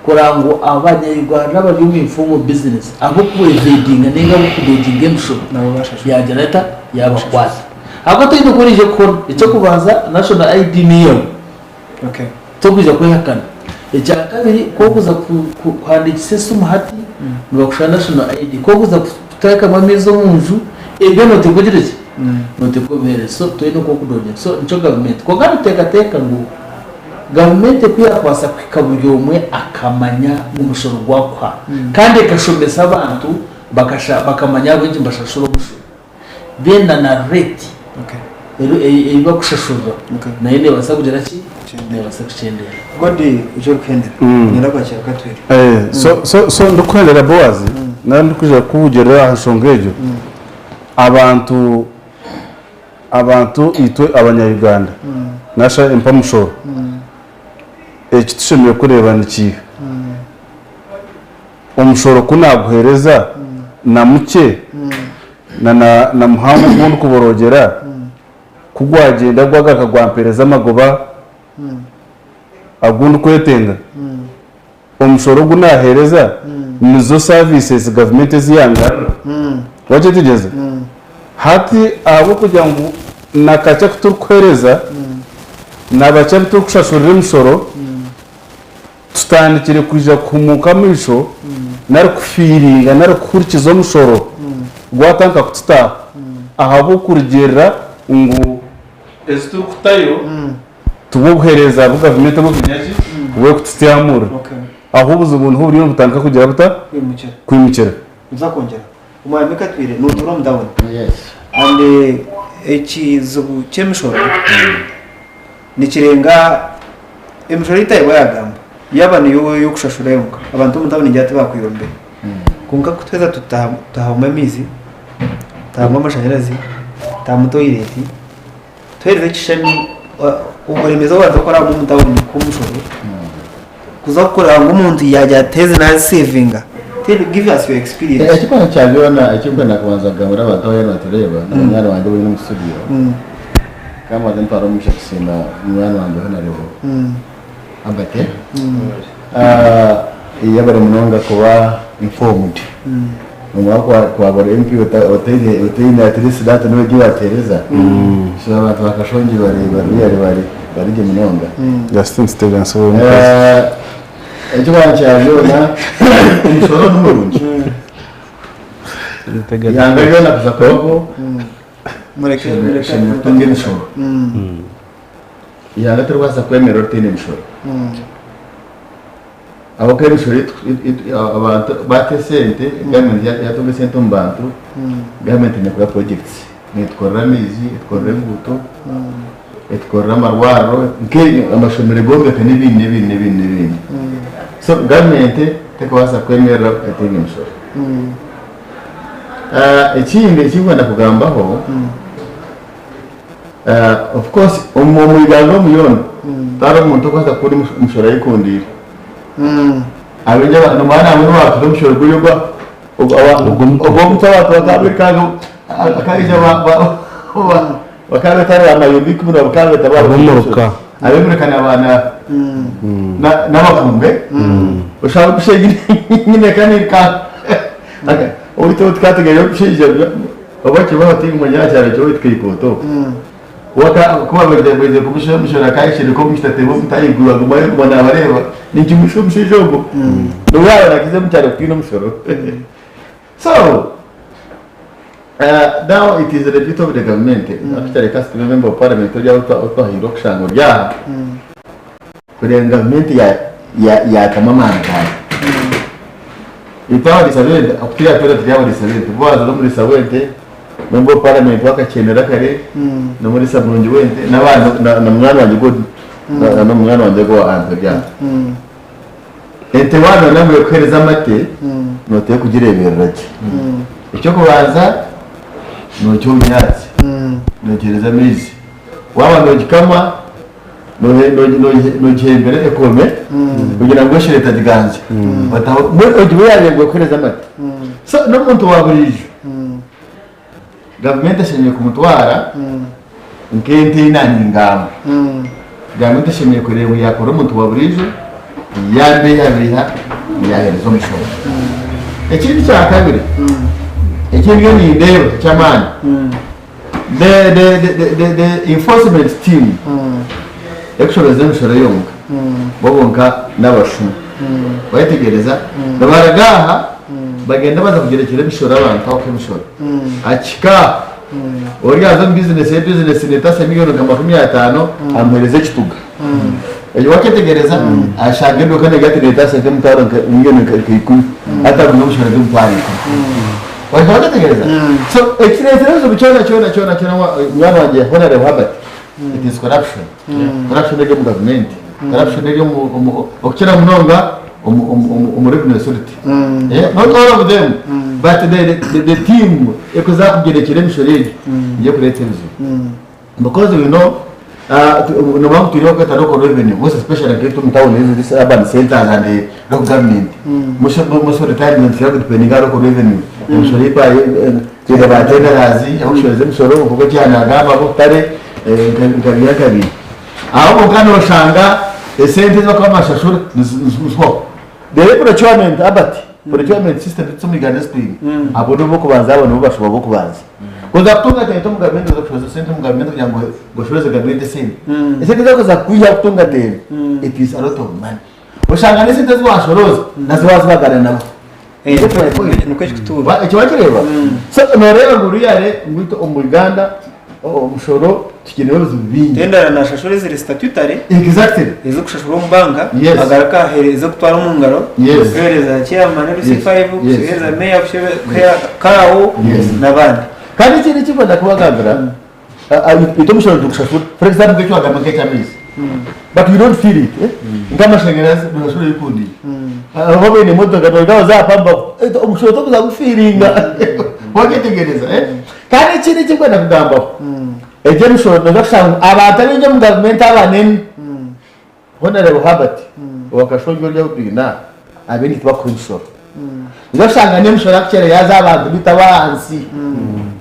kureba ngu abanya Uganda abari omu informal business abu evadinga ninga abu kudojinga emishoro yagira eta? Yabakwata. Ahabw'okuba toine oku oraije kukora, eky'okubanza national ID neyawe. Tokwija kwehakana. Ekyakabiri, ku orikuza kuhandiikisa esimu hati, nibakushaba national ID. Ku orikuza kuteekamu amaizi omu nju, ebyo nooteekwa ogire ki? Nooteekwa obiheereze. So toine oku orikudooginga. So nikyo gavumenti. Kwonka nituteekateeka ngu gavumenti ku yaakubaasa kuhika buri omwe akamanya omushoro gwakuha kandi ekashomesa abantu bakamanya ahabw'enki nibashashura omushoro. Then na na rate ei bakushashurira nayo nebaasa kugira ki? Nebaasa kukyendera. Godi eki orikuhendera niinyenda kwakira Katwire. So so so ndikuhendera Boaz nari ndikwija kukugirira aha nshonga egyo abantu abantu itwe abanya Uganda nasha empamushoro eki tushemereire kureeba nikiiha? Omushoro ku naaguheereza na mukye na muhango ogu ndikuboroogyera, ku gwagyenda gwagaruka gwampeereza amagoba agu ndikwetenga, omushoro ogu naaheereza nizo services gavumenti ezi yangarura. Wakyetegyereza? Hati ahabw'okugira ngu na kakye aku turikuheereza na bakye abu turikushashurira emishoro, Tutandikire kwija kuhumuuka amaisho nari kufiiringa nari kuhurikiza omushoro gwatandika kututaaha ahabw'okurugiirira ngu ezi turikutayo tibwo buheereza bu gavumenti obu ki bwerikututyamurira. Aho obuzibu niho buriyo nibutandika kugira buta? Kwimukira. Nituza kwongyera. Omwami Katwire notuura omu tawuni and ekizibu ky'emishoro nikirenga emishoro ei Tayebwa yagamba yaaba niyo ey'okushashura yonka abantu omu tawuni ningira tibakwiyombera kwonka ku twaheza tutahamu amaizi, tutahamu amashanyarazi, tutahamu toyireti tuheereze ekishushani oburemeezi obu abantu barikurabamu omu tawuni nk'omushoro kuza kureba ngu omuntu yaagira ati ezi naazisevinga give us your experience. Ekikuru kya byona ekirikwenda kubanza kugambira abantu abariyo nibatureeba na banywani bangye abu nyine omu studio, ka mbanze ntware omugisha kusiima munywani wangye Honarebo Albert yebare munonga kuba informed. Nomara kwaba ori MP otaine at least data niwe egi wateereza so abantu ba Kashongi bari bari bari bari gye munonga. Justin Stevens we mukazi. Ekibanja kya byona omushoro ni murungi. Ihanga ryona kuza kubaho tushemereire kutunga emishoro. Ihanga tirikubaasa kwemerera ritaine mishoro. Ahabw'okuba emishoro abantu baata esente, gavumenti yaatunga esente omu bantu, gavumenti eine kukora projects. Neetukorera amaizi, etukorera enguuto, etukorera amarwariro, amashomero egombeka n'ebindi n'ebindi n'ebindi n'ebindi. So gavumenti terikubaasa kwemerera etaine mishoro. Ekindi eki ndikwenda kugambaho, of course omu Uganda omu yoona tihariho omuntu orikubaasa kukunda omushoro ayekundiire. Abaingi nomanya nangwa n'obu waakuza omushoro guri ogwa ogw'omutwe abantu bakabikanga akaija bakaba betari ba mayumba ikumi bakaba beta Ab'omuruka. Ab'emiruka n'abafumbe oshanga omushaija nyine ka owaitu ou tukategeire omushaija oba kibaho tinkumanya aha kyaro ky'owaitu Kaikoto ku babaire baizire kumushora akayeshereka omu kitatebe omuti ahaiguru agumayo aguma nabareeba ninkimusha omushaija ogwo niwe yaaba nakiza omu kyaro kutiina omushoro. So now it is the duty of the government actually kasita iwe member of parliament ori aho otwahaire okushanga ori aha kureeba ngu gavumenti yatamu amaani gaayo. Itwe abariisa b'ente okukira twena turi abariisa b'ente Boaz ori omuriisa w'ente, member of parliament w'Akakyendera kare n'omuriisa murungi w'ente n'abaana na munywani wangye God na munywani wangye ogwo owa Anthony ori aha. Ente waaba noyenda ngu ekuheereze amate, nooteekwa kugireeberera gye. Eky'okubanza, noogiha obunyaatsi, noogiheereza amaizi. Waaba noogikama, noogihembera ekome kugira ngu eshera etagiganzya. Mbwenu ogihe yaaba ngu ekuheereze amate. So n'omuntu wa buriijo, Gavumenti eshemereire kumutwara nk'ente ei naaningamba. Gavumenti eshemereire kureeba ngu yaakora omuntu wa buriijo, yaabeihabeiha, yaaheereza omushoro. Ekindi kya kabiri, eki ndiyo nindeeba eky'amaani, the, the, the, the, the, the enforcement team erikushoroza emishoro yonka, bo bonka n'abashuma. Wayetegereza? Nibaruga aha bagenda baza kugyerekyera emishoro abantu aho k'emishoro. Akihika ori aza omu bizinesi ye bizinesi neetasa miliyoni nka 50 amuheereza ekituga. Ekyo wakyetegereza? Ashanga eduuka negira ati neetasa nk'emitwaro nka miliyoni nka 10 hati agura omushoro gw'emitwaro 10. Wakyetegereza? So ekireetsire ebizibu kyona kyona kyona kyona munywani wangye Honourable Herbert, it is corruption. Corruption eri omu gavumenti, corruption eri omu okukira munonga omu revenue authority. Not all of them, but the team ekuza kugyerekyera emishoro egyo niyo ekureeta ebizibu. Because we know nomanya ngu twine ekibakweta local revenue most especially nkaitwe omu town ezi this urban centers and local government. Most of the time nitukira kudependinga aha local revenue. Emishoro ei twine ba tenderers abakushoreza emishoro nkoku ekyaha nagamba ab'obutare nka biri. Aho kwonka noshanga esente ezi barikuba nibashashura nizihwaho. Reero procurement Albert, procurement system ei omu Uganda ezi twine, abo nibo b'okubanza abo nibo bashuma b'okubanza. Kuza kutunga tente omu gavumenti oza kushoroza esente omu gavumenti kugira ngu oshoroze gavumenti esente, esente ezi barikuza kwihaho kutunga tente, it is a lot of money. Oshanga n'esente ezi washorooza nazo wazibagana nabo. Ekyo wakireeba? So nooreeba ngu really ngu itwe omu Uganda omushoro tukiineho ebizibu bingi. Tendara nashashura eziri statutory Exactly. ez'okushashura omu banka Yes. agaruka aheereza ez'okutwara omu ngaro Yes. kuheereza chairman Yes. LC5 Yes. kuheereza meya kuheereza kaawo Yes. n'abandi. Kandi ekindi eki ndikwenda kubagambira, itwe omushoro nitugushashura for example nk'eki wagamba nk'eky'amaizi but you don't feel it eh? Nk'amashanyarazi noshashura oyekundiire oba oine emotoka noruga oza aha pampa omushoro tokuza kufiiringa wakyetegereza eh? Kandi ekindi eki ndikwenda kugambaho egyo emishoro noza kushanga ngu abantu abaingi omu gavumenti abanene Honarebo Herbert owa Kashongye ori ahu twine aha, abaingi tibakuha emishoro. Noija kushanga n'emishoro actually yaaza aha bantu beitu ab'ahansi.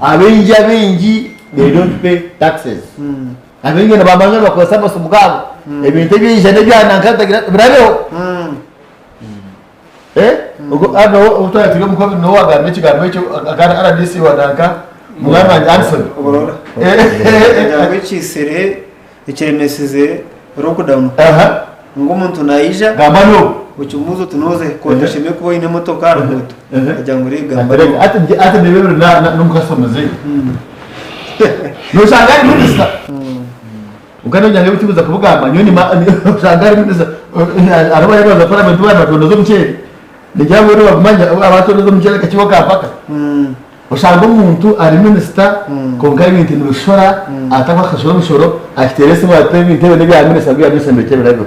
Abaingi abaingi they don't pay taxes. Abaingi nibamanya nibakozesa amasimu gaabo, ebintu ebyaija n'ebyananka bitagira birabeho. Eh, ogwo hano obu twaba turi omu covid niwe wagamba ekigambo ekyo aka RDC wa nanka munywani wangye Anson. Oburora. Ngira ekisire ekiremesize lockdown. Ngu omuntu naija Gamba no. okimubuuza oti noza hi kwonka oshemereire kuba oine emotoka aha ruguuto. Agira ngu rero gamba Ati no. ati ati nibyo na na n'omukasitoma zeyi. Noshanga ari minisita. Kwonka nogira ngu ebi tikuza kubigamba nyowe nima oshanga ari minisita. Hariho abaheereza ba paramenti boona nibatondoza omuceeri. Ningira ngu boona nibabimanya abatondoza omuceeri akakiiko ka mpaka. Oshanga omuntu ari minisita kwonka ebintu nibishora atakuba akashashura omushoro akiteera esimu ati ebintu ebi n'ebya minisita ngu ebya minisita nibirekye birabeho.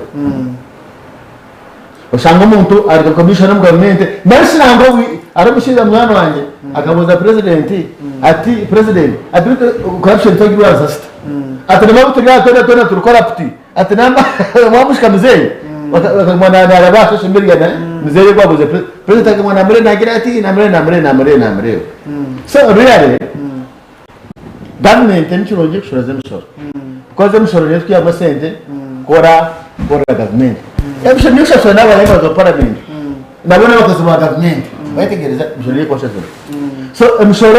Oshanga omuntu ari nka commissioner omu gavumenti nari shi nangwa hariho omushaija munywani wangye akabuuza purezidenti ati purezidenti ati beitu corruption twagirwanisa tuta? Ati nambwa turi aha twena twena turi corrupt ati namba mwamushika muzeeyi akaguma naaraba aha social media muzeeyi ogwo abuuze purezidenti akaguma namureeba naagira ati namureeba namureeba namureeba namureeba so really Gavumenti nikirungi kushoroza emishoro because emishoro niyo erikwihamu esente kukora kukorera gavumenti. Emishoro niyo ekushashura n'aba members of parliament nabo n'abakozi ba gavumenti wayetegereza emishoro niyo erikubashashura. So emishoro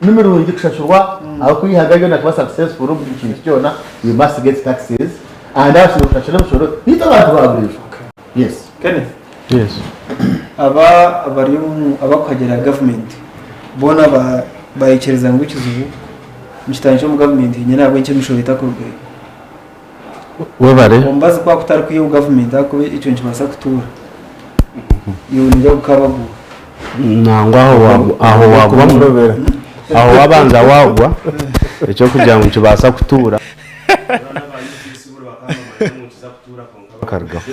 nimirungi kushashurwa ahabw'okuba eihanga ryona kuba successful omu buri kintu kyona we must get taxes and abasinga kushashura emishoro niitwe abantu ba buriijo. Yes. Kenneth. Yes. Aba abari omu abakuhagira gavumenti boona ba baikiriza ngu ekizibu nikitandikira omu gavumenti yenyine ahabw'enki emishoro etakurugayo. Webare. Omubazi ku akuba atarikwiha omu gavumenti ahakuba ekyo nikibaasa kutuura iwe noija gukabaguura. Nangwa aho wagwa aho wagwa aho wabanza wagwa eky'okugira ngu nikibaasa kutuura. Bakarugaho.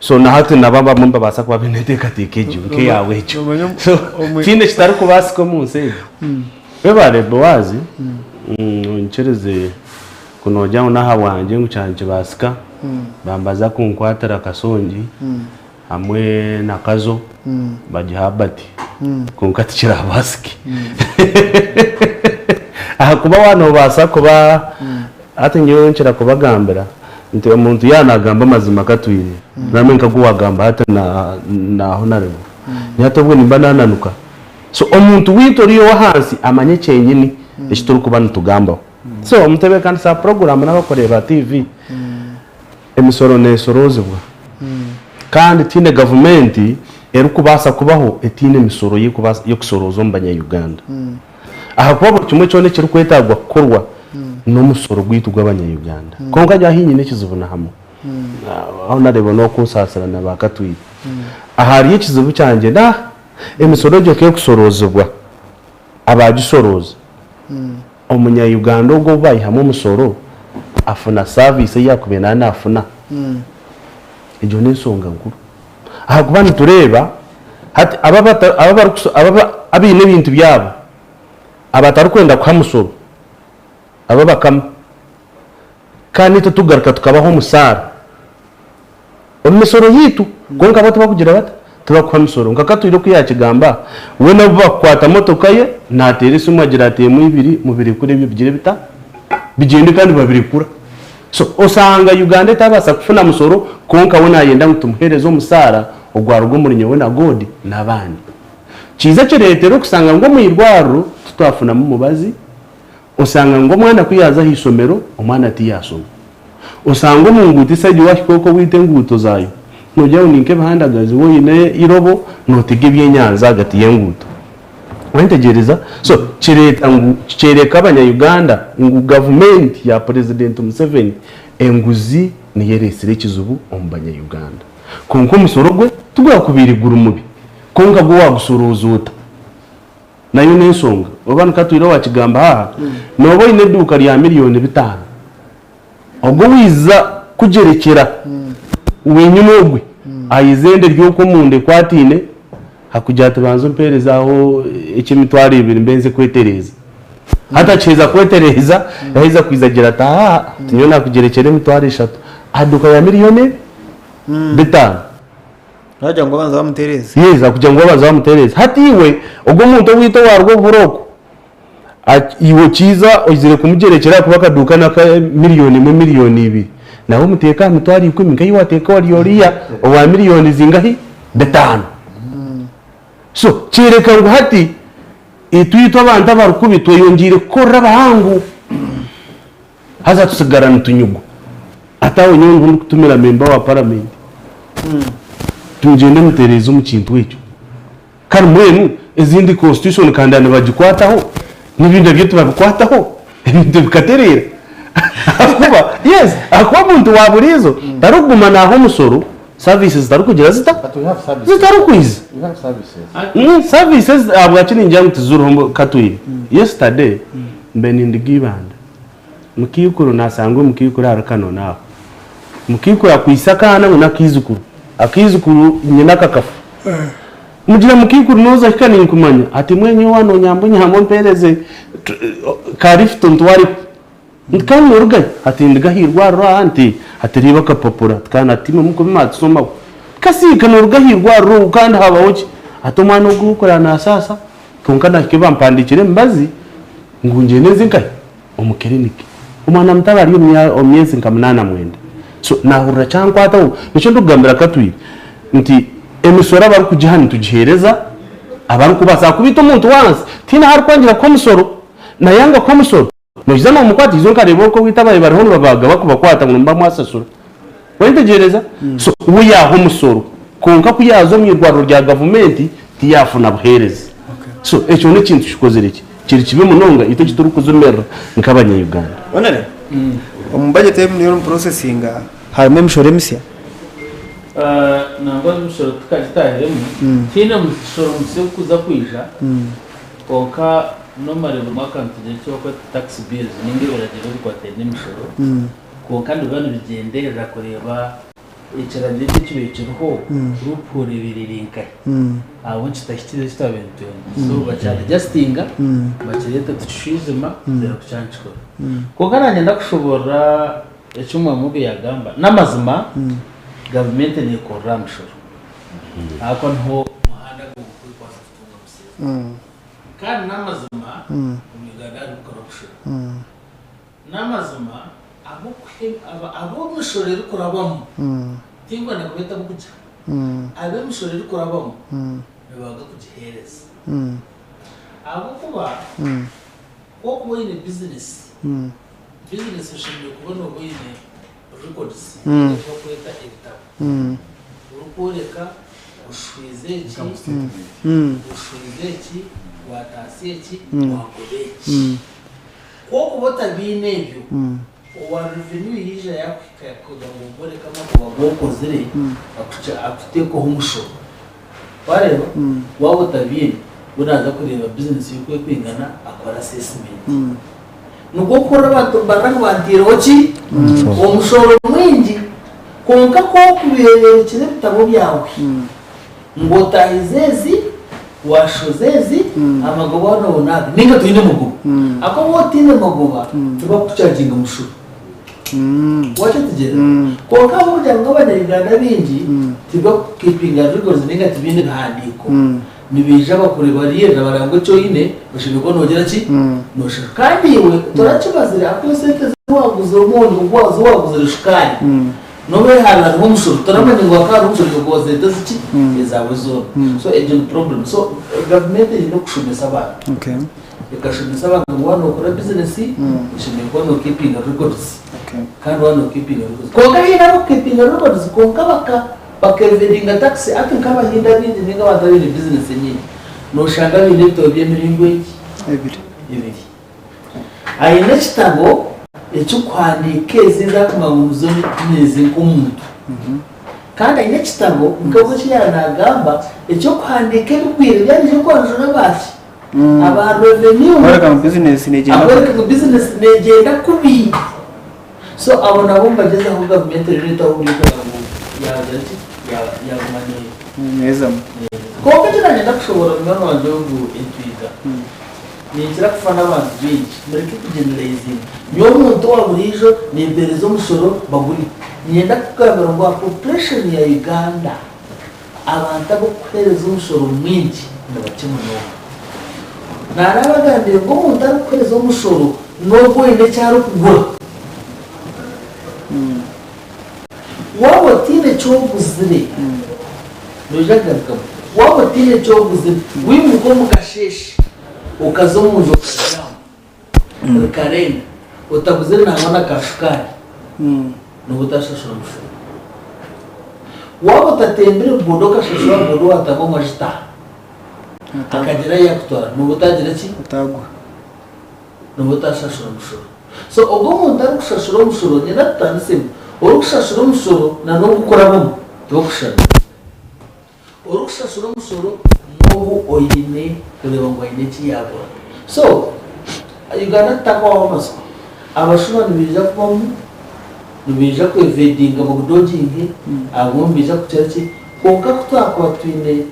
So na hati nabo abamwe nibabaasa kuba baine enteekateeka egyo nk'eyaawe egyo. So tihaine ekitarikubaasika omu nsi egi. Webare Boazi, onyikirize ku noogira ngu n'ahabwangye ngu kyaba nikibaasika, bambaza kunkwatira Kasongi hamwe na Kazo bagihe Herbert kwonka tikirabaasike. Ahakuba waaba noobaasa kuba Hati nyowe nkira kubagambira nti omuntu yaaba naagamba amazima gatwire, namwe nk'agu waagamba hati naaho nareba, ni hati obwo nimba naananuka. So omuntu waitu oriya ow'ahansi amanye kyenyini eki turikuba nitugambaho. So omutebeekanisa wa puroguraamu n'abarikureeba TV, emisoro neeshoroozibwa kandi tihaine gavumenti erikubaasa kubaho etaine misoro y'okushorooza omu banya-Uganda. Ahakuba buri kimwe kyona ekirikwetaagwa kukorwa n'omusoro gwaitu gw'abanya-Uganda. Kwonka nyowe ahi nyine ekizibu ni hamwe. Aho nareeba n'okunsaasira na ba Katwire. Ahari ekizibu kyangye n'aha, emisoro egyo ku erikushoroozibwa, abaagishorooza, omunya-Uganda ogwo ou baihamu omusoro afuna saviisi ei yaakubaire naaba naafuna? Egyo n'enshonga nkuru. Ahakuba nitureeba hati abo abaine ebintu byabo abatarikwenda kuha musoro abo abakama kandi naitwe tugaruka tukabaha omusaara omu misoro yaitu kwonka bo tibakugira bata? Tibakuha misoro. Nka Katwire oku yaakigamba, we n'obu bakukwata motoka ye naateera esimu agira ati emwe ibiri mubirekure ebyo bigire bita? Bigyende kandi babirekura. So osanga Uganda etabaasa kufuna musoro kwonka we nayenda ngu tumuhereze omusaara ogwaruga omuri nyowe na God nabandi. Kiiza kireetera okusanga ngu omwirwariro titwafunamu mubazi, osanga ngu omwana ku yaaza ahaishomero omwana tiyashoma. Osanga omu nguuto esayidi wahika okwo owaitu enguuto zaayo nogira ngu ninka ebihandagazi waaba oine eirobo notega ebyenyanja ahagati y'enguuto. Wayetegyereza? So kireeta ngu kyereka abanya Uganda ngu gavumenti ya Purezidenti Museveni enguzi niyo ereetsire ekizibu omu banya Uganda. Kwonka omusoro gwe tigwakubaire guri mubi kwonka gwo wagusorooza ota? Nayo n'enshonga. Oba nikwo atwire owakigamba haaha, nooba oine eduuka rya miriyoni bitaano, Ogwo owaiza kugyerekyera wenyini ogwe ayiza enda eri okwo omunda ekwataine, akugira ati banza ompeereze aho eky'emitwaro ebiri mbe nze kwetereeza. Hati akiheza kwetereeza, yaheza kwija agira ati aa nyowe naakugyerekyera emitwaro eshatu aha duuka ya miriyoni ebi bitaano. Wagira ngu babanza bamutereeze. Yes, akugira ngu babanza bamutereeze. Hati iwe ogwo omuntu owaitu owaruga oburooko, Iwe okiiza oizire kumugyerekyera ahakuba akaduuka n'aka miriyoni emwe miriyoni ibiri, nawe omuteeke aha mitwaro ikumi nk'ei waateeka ori oriya owa miriyoni zingahi? Bitaano. So kyoreka ngu hati itwe itwe abantu abarikubi tweyongyeire kukorera abahangu haza tusigara nitunyugwa. Hati aho nyowe niho ndikutumira memba wa paramenti, mugyende mutereeze omu kintu ekyo. Kare mbwenu ezindi constitution kanda nibagikwataho n'ebindi nabyo tibabikwataho ebintu bikatereera. Ahakuba yes ahakuba omuntu wa buriizo tarikuguma naaha omushoro services zitarikugira zita? Zitarikwiza. Services ahabwaki ningira ngu tiziriho Katwire? Yesterday mbe nindiga Ibanda Mukaikuru naashanga omukaikuru ahari Kanoni aho. Mukaikuru akwaitse akaana ngu n'akaijukuru. Akaijukuru nyina kakafa. Mugira mukaikuru nooza hika ninkumanya. Ati mbwenu nyowe waaba noonyamba onyambe ompeereze ka lifuti ontwareho. Nti kandi noorugahi? Ati ndiga aha irwariro aha. Nti ati reeba akapapura. Ati kandi ati imwe murikuba mwatushomaho. Kasiika nooruga aha irwariro kandi habaho ki? Ati omwana ogu ou orikureeba naasaasa kwonka naahika bampandiikire emibazi ngu ngyende nze nkahi? Omu clinic. Omwana muto aba ari omu myezi nka munaana mwenda. So nahurira kyankwataho. Nikyo ndikugambira Katwire nti emisoro abarikugiha nitugihereza abarikubaasa ahakuba itwe omuntu wansi tihaine ahu arikwangira kuha omusoro. Nayanga kuha omusoro noija nomukwata ijo nkareeba oku owaitu ababaire bariho nibabaaga bakubakwata ngu nimuba mwasasura. Wayetegyereza? So we yaaha omusoro kwonka ku yaaza omu irwariro rya gavumenti tiyaafuna buheereza. So ekyo n'ekintu kikozire ki? Kiri kibi munonga itwe eki turikujumirira nk'abanya-Uganda. Honore, omu budget ei muriyo nimuprosesinga harimu emishoro emisya? Nangwa emishoro tukagitahiremu, tihaine mushoro musya ogurikuza kwija kwonka normally buri mwaka nitugira eki barikweta tax bills ninga ebiragiro ebikwataine n'emishoro. Kwonka nibiba nibigyenderera kureeba ekiragiro eki ekibaire kiriho loophole ebaire eri nkahi ahabw'enki kitahikire eki twabaire nitwenda. So bakyadijasitinga bakireeta tukishwijuma tureebe ku kyaba nikikora. Kwonka naanye ndakushoboorora eki omwami ogu yaagamba. N'amazima gavumenti neekorera aha mishoro ahakuba niho omuhanda gw'okubaasa kutungamu sente. Kandi n'amazima omu Uganda harimu corruption. N'amazima, ab'emishoro erikurabamu, tinkwenda kubeeta ab'okugiha, ab'emishoro erikurabamu nibabaga kugiheereza. Ahabw'okuba ku orikuba oine bizinesi, bizinesi oshemereire kuba nooba oine records, eki barikweta ebitabo, orikworeka oshwize eki, oshwize eki, waataasya eki, waagoba eki. Ku orikuba otabiine ebyo, owa revenue yaija yakuhika yakugira ngu omworeke amagoba agu okozire akuteekeho omushoro. Wareeba? Waaba otabiine, we naaza kureeba bizinesi ye oku erikwingana akore assessment. Nikwo okuhurira abantu nibarira ngu banteireho ki? Omushoro mwingi. Kwonka ku orikubireebekire ebitabo byawe, Ngu otaahize ezi, waashoza ezi, amagoba noona aga. Nainga toine magoba. Ahakuba waaba otaine magoba, tibakukucaaginga mushoro. Waakyetegereza? Kwonka ahabw'okugira ngu Abanya-Uganda abaingi tibakukiipinga records nainga tibaine bihandiiko, nibaija bakureeba bareeba ngu eki oine oshemereire kuba noogira ki? Nooshashura. Kandi iwe torakibazire ahakuba esente ezi waaguzire omwonyo ogu waaguzire shukaari, N'obu haabe hariho omushoro, toramanya ngu hakaba hariho omushoro iwe wazeeta ziki ezaawe zoona. So egyo ni problem. So gavumenti eine kushomesa abantu. Ekashomesa abantu ngu waaba nookora bizinesi, oshemereire kuba nookiipinga records. Kandi waaba nookiipinga records. Kwonka haine abarikukiipinga records kwonka baka baka-evadinga tax. Hati nk'Abahindi abaingi nainga abantu abaine bizinesi enyingi, nooshanga baine ebitabo by'emiringo egi? Ebiri. Aine ekitabo ekirikuhandiika ezi ezi arikumanya ngu nizo nize nk'omuntu. Kandi aine ekitabo nk'oku eki yaaba naagamba eky'okuhandiika ebigwire ebi araije kwanjura aba ki? Aba revenue. Kworeka ngu bizinesi neegyenda kubi. Akworeka ngu bizinesi neegyenda kubi. So abo nabo nibagyezaho gavumenti eriyo neetaho oburyo kureba ngu yaagira ki? Yaaguma Neezamu. Kwonka eki naayenda kushoboorora munywani wangye ogu entwiga. Ninkira kufa n'abantu baingi. Mureke kugeneraizinga. Nyowe omuntu owa buriijo nimpeereza omushoro bagurye. Niinyenda kukugambira ngu aha population ya Uganda abantu abarikukuheereza omushoro mwingi ni bakye munonga. Naarabagambire ngu omuntu arikukuheereza omushoro n'ogu oine eki arikugura. Waaba otaine eki oguzire, noija kugarukamu, waaba otaine eki oguzire, wimuka omu kasheeshe okaza omu nju okabyama rikarenga otaguzire nangwa na ka shukaari, nooba otashashura mushoro. Waaba otatembire boda okashashura boda waatamu amajuta akagira ahu yaakutwara, nooba otagira ki? Nooba otashashura mushoro. So ogwo omuntu arikushashura omushoro, niinyenda tutandisemu, orikushashura omushoro na n'ogukurabamu tibakushushana. Orikushashura omushoro n'ogu oine kureeba ngu aine eki yaagura. So, Uganda tutakwaho amatsiko. Abashuma nibaija kubamu, nibaija ku evadinga bagudoginge, abamwe nibaija kugira ki, kwonka ku twakuba twine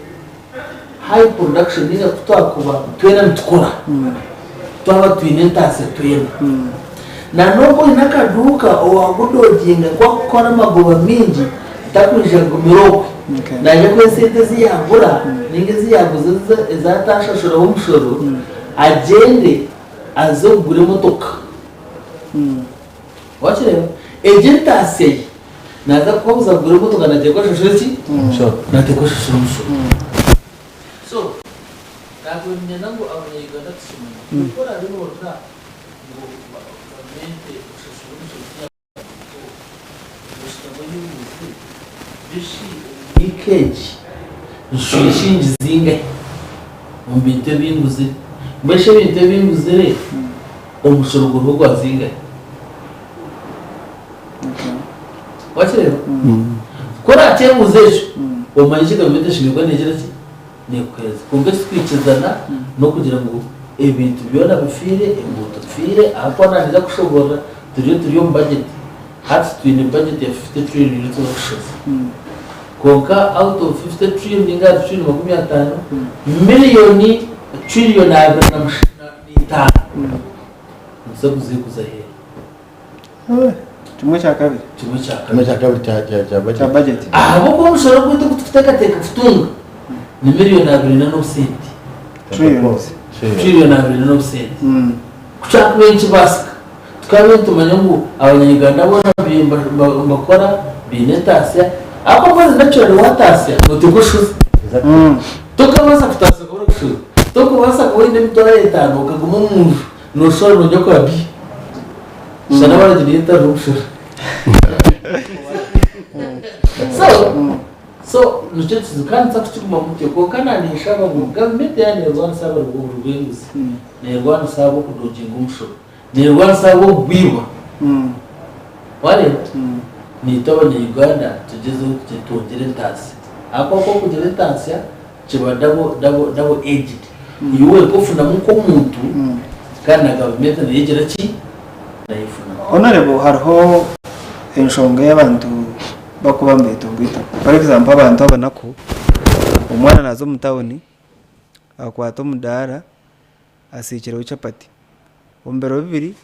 high production ninga ku twakuba twena nitukora, twaba twine entaasya twena, na n'ogu oine akaduuka owaagudoginga ku akukora amagoba maingi takwija kugumira okwe, naija kuha esente ezi yaagura ninga ezi yaaguza ezi ataashashuraho omushoro agyende aze kugura emotoka. Wakireeba? Egyo entaasya ye naaza kubabuza kugura emotoka naateekwa ashashure ki? Naateekwa ashashure omushoro. So, naakubaire niinyenda ngu abanya-Uganda tukimanye. Ku oraabe noorira ngu gavumenti okushashura omushoro tiyakuhikaho, nooshutama oyebuuze, Bishi omu wiiki egi nshwire shiringi zingahi omu bintu ebi nguzire? Mbwenu shi ebintu ebi nguzire omushoro guriho gwa zingahi? Wakireeba? Ku oraakyebuuza ekyo, omanye eki gavumenti eshemereire kuba neegira ki? Neekuheereza. Kwonka eki twikirizana n'okugira ngu ebintu byona bifiire, enguuto bifiire, ahakuba naaheza kushoboorora turiyo turi omu bajeti. Hati twine bajeti ya fifty trillion ei turikushoza. Kwonka out of fifty trillion ninga ahari trillion 50, miriyoni trillion 25 nituza kuziguza aheeru. Kimwe kya kabiri. Kimwe kya kabiri. Kimwe kya kabiri kya budget. Kya budget. Ahabw'okuba omushoro gwaitu ogu turikuteekateeka kutunga ni miriyoni abiri na n'obusente. Trillions. Trillion abiri na n'obusente. Ku kyakubaire nikibaasika, tukaabaire nitumanya ngu Abanya-Uganda boona nibakora, baine entaasya, ahabw'okuba mbwenu naturally waataasya nooteekwa oshuze. Tokabaasa kutaasya okabura kushuza. Tokubaasa kuba oine emitwaro etaano okaguma omu nju Nooshusha ngu noija kukora bi? Shana waragi niyo etariho omushoro. So, so nikyo kizibu kandi nituza kukiguma mutyo kwonka na ninshaba ngu gavumenti yaaba neerwanisa abari b'enguzi, neerwanisa ab'okudoginga omushoro, neerwanisa ab'okugwibwa, waareeba? Naitwe abanya-Uganda tugyezeho kugira twongyere entaasya ahakuba ku orikugira entaasya Kiba double double double edged. Iwe wenka ofunamu nk'omuntu kandi na gavumenti nayo egira ki? Nayo efunamu. Honourable hariho enshonga ei abantu bakuba nibetongoita. For example abantu abanaku, omwana naaza omu tawuni akwata omudaara asiikireho chapati, omu biro bibiri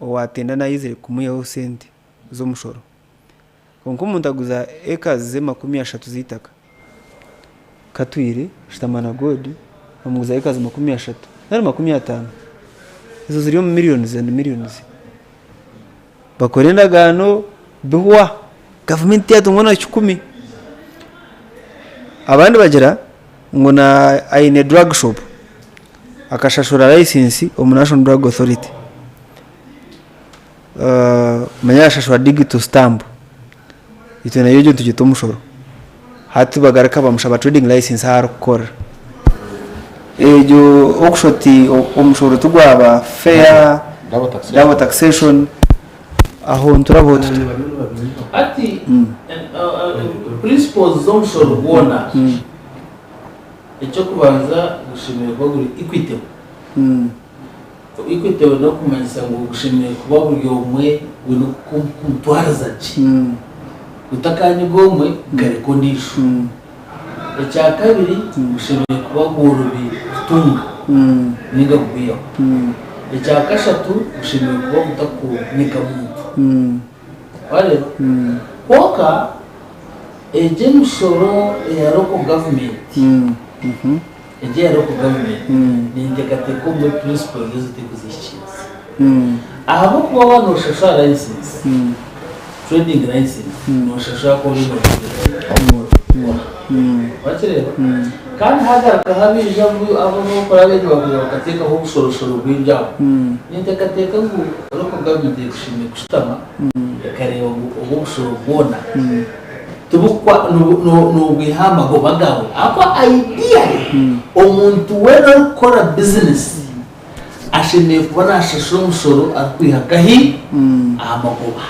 owaatenda naayizire kumwihaho sente z'omushoro. Kwonka omuntu aguza ekazi ze 30 z'eitaka, Katwire, Shutama na God, bamuguza ekazi 30 nari 50. Ezo ziri omu millions and millions. Bakora endagaano bihwa, gavumenti tiyatunga na kikumi. Abandi bagira ngu aine drug shop, akashashura license omu National Drug Authority. Manya yashashura digital stamp itwe nayo egyo nitugyeta omushoro hati bagaruka bamushaba trading license ahu arikukorera egyo okushusha oti omushoro tigwaba fair double taxation aho niturabaho tuta. Hati principles z'omushoro gwona eky'okubanza gushemereire kuba guri equitable. Equitable n'okumanyisa ngu gushemereire kuba buri omwe gwine kumutwariza gye. Gutakanyiga omwe gukareka ondiijo. Ekyakabiri gushemereire kuba gworobi kutunga ninga kugwihaho. Ekyakashatu gushemereire kuba gutakunika muntu. Wareeba? Kwonka egyo emishoro eya local government. Egyo eya local government ninteekateeka obumwe principles ezo terikuzihikiiriza ahabw'okuba waaba nooshashura license, trading license, nooshashura ku oriyo nookora. Wakireeba? Kandi hagarukaho abaija abu abarikukora abaingi bakwija bakateekaho obushoroshoro bw'ebyabo. Ninteekateeka ngu local government ekushemereire kushutama ekareeba ngu obu obushoro bwona Noobwiha aha magoba gaawe. Ahakuba ideally omuntu weena orikukora bizinesi Ashemereire kuba naashashura omushoro arikwiha nkahi? Aha magoba.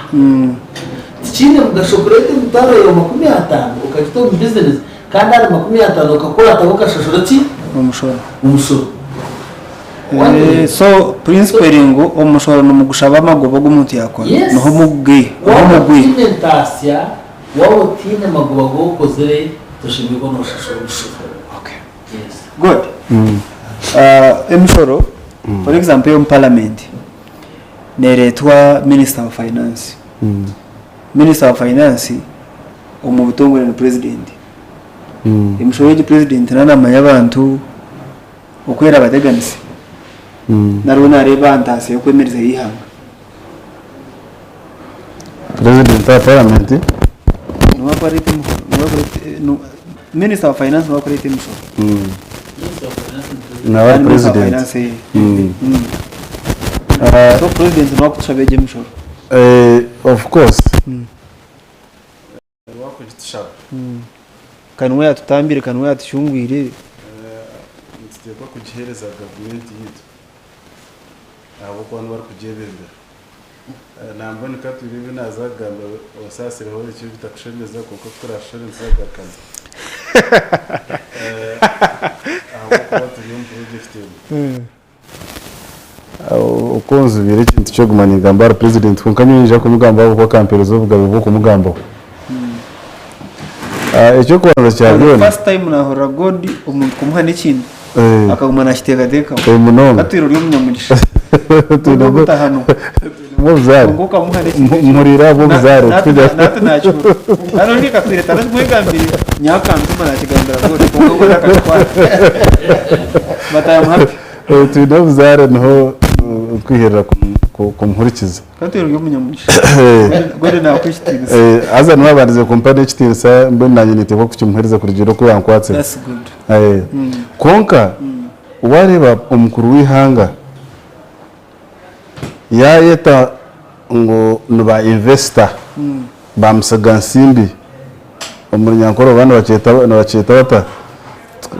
Tikiine mugasho kureeta emitwaro yaawe 50 okagita omu bizinesi kandi ahari 50 okakurataho okashashura ki? Omushoro. Omushoro. So principle eri ngu omushoro nimugushaba amagoba ogu omuntu yakora. Yes. Niho mugwiha. Niho Waaba mugwiha. otiine ntaasya, waaba otiine magoba agu okozire, toshemereire kuba nooshashura omushoro. Yes. Good. Emishoro for example ey'omu parliament neereetwa minister wa finance. Minister wa finance omu butongore ni president. Emishoro egi president naaba naamanya abantu oku erabateganise nari we naareeba aha ntaasya y'okwemereza eihanga. President wa parliament. Niwe arikureeta emishoro, minister wa finance niwe arikureeta emishoro. Nawe ari Kandi minister wa president. finance eh. So president niwe arikutushaba egyo emishoro. Of course. Ka niwe yatutambire, ka niwe yatucungwire. Nituteekwa kugiheereza gavumenti yaitu ahabw'okuba nibo barikugyebembera. Nambwenu ka twine ebi naaza kugamba onsaasireho eki bitakushemeza kwonka ku turaashushe nituza kugarukana ahabw'okuba turi omu purojekiti emwe. Oku onzibiire ekintu ky'okuguma ningamba ahari purezidenti kwonka nyowe niinyija kumugambaho ahabw'okuba akampeereza obugabe bw'okumugambaho. Eky'okubanza kya For the byona. first time nahurira God omuntu kumuha n'ekintu akaguma nakiteekateekaho. Munonga. Katwire ori omunyamugisha. Twine Obutahanwa. obuzaare. Kwonka okamuha n'ekintu ekyo. Mpuriire ahabw'obuzaare. Nati nakihurira. Hati oriya katwire tarakimwegambire nyowe akantuma nakigambira God kwonka God akakikwata. But I am happy. Twine obuzaare niho twihirira kumuhurikiza. Katwire ori omunyamugisha. God nakuha ekitiinisa. Haza niwe abandize kumpa n'ekitiinisa mbwenu naanye niteekwa kukimuheereza kurugiirira oku yankwatsire. That's good. Kwonka waareeba omukuru w'eihanga yaayeta ngu ni ba investor ba musigansimbi omu runyankore oba nibakyeta bata?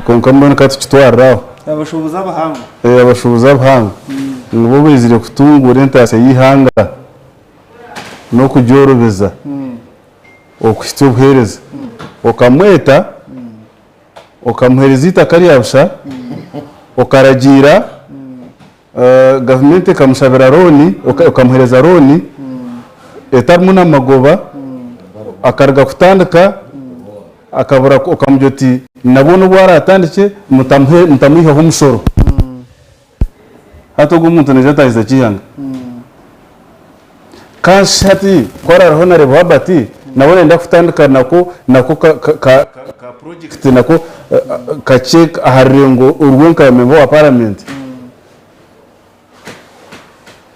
Kwonka mbwenu ka tukitwarire aho. Abashuubuzi abahango. Abashuubuzi abahango nibo baizire kutunguura entaasya y'eihanga n'okugyorobeza okuhitsya obuheereza. Okamweta okamuheereza eitaka rya busha, okaragiira Gavumenti ekamushabira looni, ekamuheereza looni etarimu n'amagoba, akaruga kutandika akabura okamugira oti nabwo n'obu araatandikye mutamwihaho omushoro. Hati ogwo omuntu naija ataahize ki eihanga? Kandi hati ku araareho nareeba Herbert nawe nayenda kutandika nako nako ka ka ka project nako kakye aha rurengo orwe nka member wa parliament.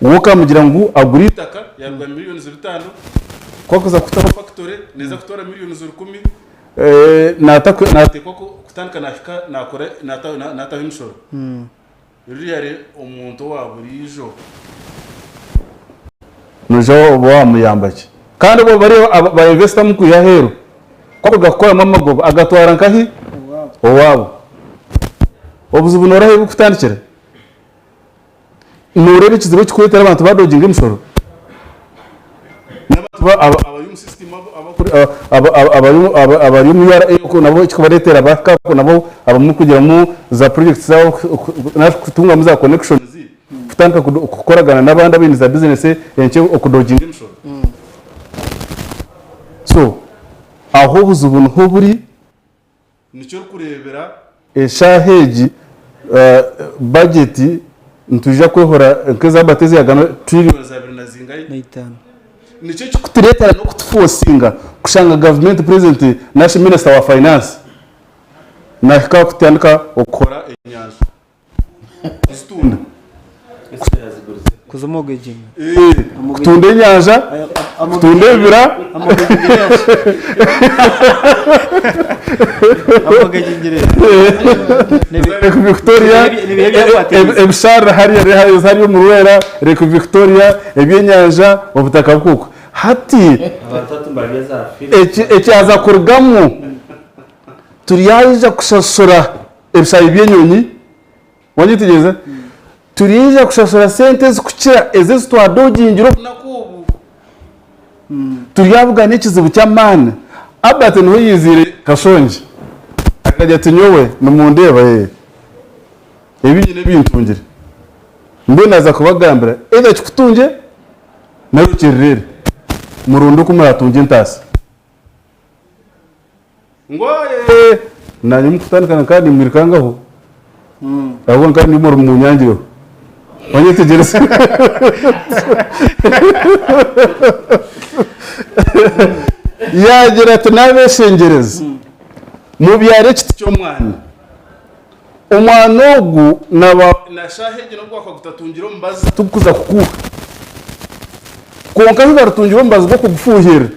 We okamugira ngu agure eitaka yaruga millions bitaano, ku akuza kutaho factory neeza kutwara millions rukumi, nateekwa kutandika nahika nakora nataho emishoro. Ruriya ari omuntu owa buriijo. Noija oba wamuyamba ki? Kandi obwo bari ba investor omu kwiha aheeru, ku akuruga kukoramu amagoba agatwara nkahi? Owaabo. Obuzibu noreeba ahu burikutandikira? Noreeba ekizibu ekirikureetera abantu badoginga emishoro? N'abantu abari omu system abari omu URA okwo nabo ekirikubareetera bahika okwo nabo abamwe kugiramu za projects zaabo kutungamu za connections kutandika kukoragana n'abandi abaine za business enkye okudoginga emishoro. So aho obuzibu niho buri. Nikyo orikureebera. Eshaaha egi bajeti nitwija kwehora nk'eza Herbert ezi yaagamba trillions abiri na zingahi? Na itaano. Nikyo ekirikutureetera n'okutufosinga kushanga gavumenti purezidenti nari minisita wa finance naahika aha kutandika okukora enyanja. Kuzitunda. Kuza omu ogegyenge. Kutunda enyanja, kutunda ebibira. Lake Victoria, ebisharara hariya hariya omu Rwera, Lake Victoria, ebyenyanja, obutaka bukuuku. Hati ekyaza kurugamu turyaija kushashura ebishaayi by'enyonyi, wanyetegyereza? Turiija kushashura sente ezikukira ezi ezi twadogingire obunaku obu. Turyabugana ekizibu ky'amaani. Albert niho yaiziire Kashongye akagira ati nyowe nimundeeba ee ebi nyine bintungire. Mbwenu naaza kubagambira either kikutungye nari okirireere muronde oku muratungye entaasa. Ngu oye! Naanye omu kutandika nkaba nimwirukangaho, ahabw'okuba nkaba ndi omuri munyangireho. Wanyetegyereza? Yaagira ati, Naabeshengyereza, mubyare ekiti ky'omwani. Omwani ogu naba. Na shaaha egi n'obu gwakuba omubazi tigukuza kukuuka. Kwonka ahu baritungira omubazi gw'okugufuuhirira,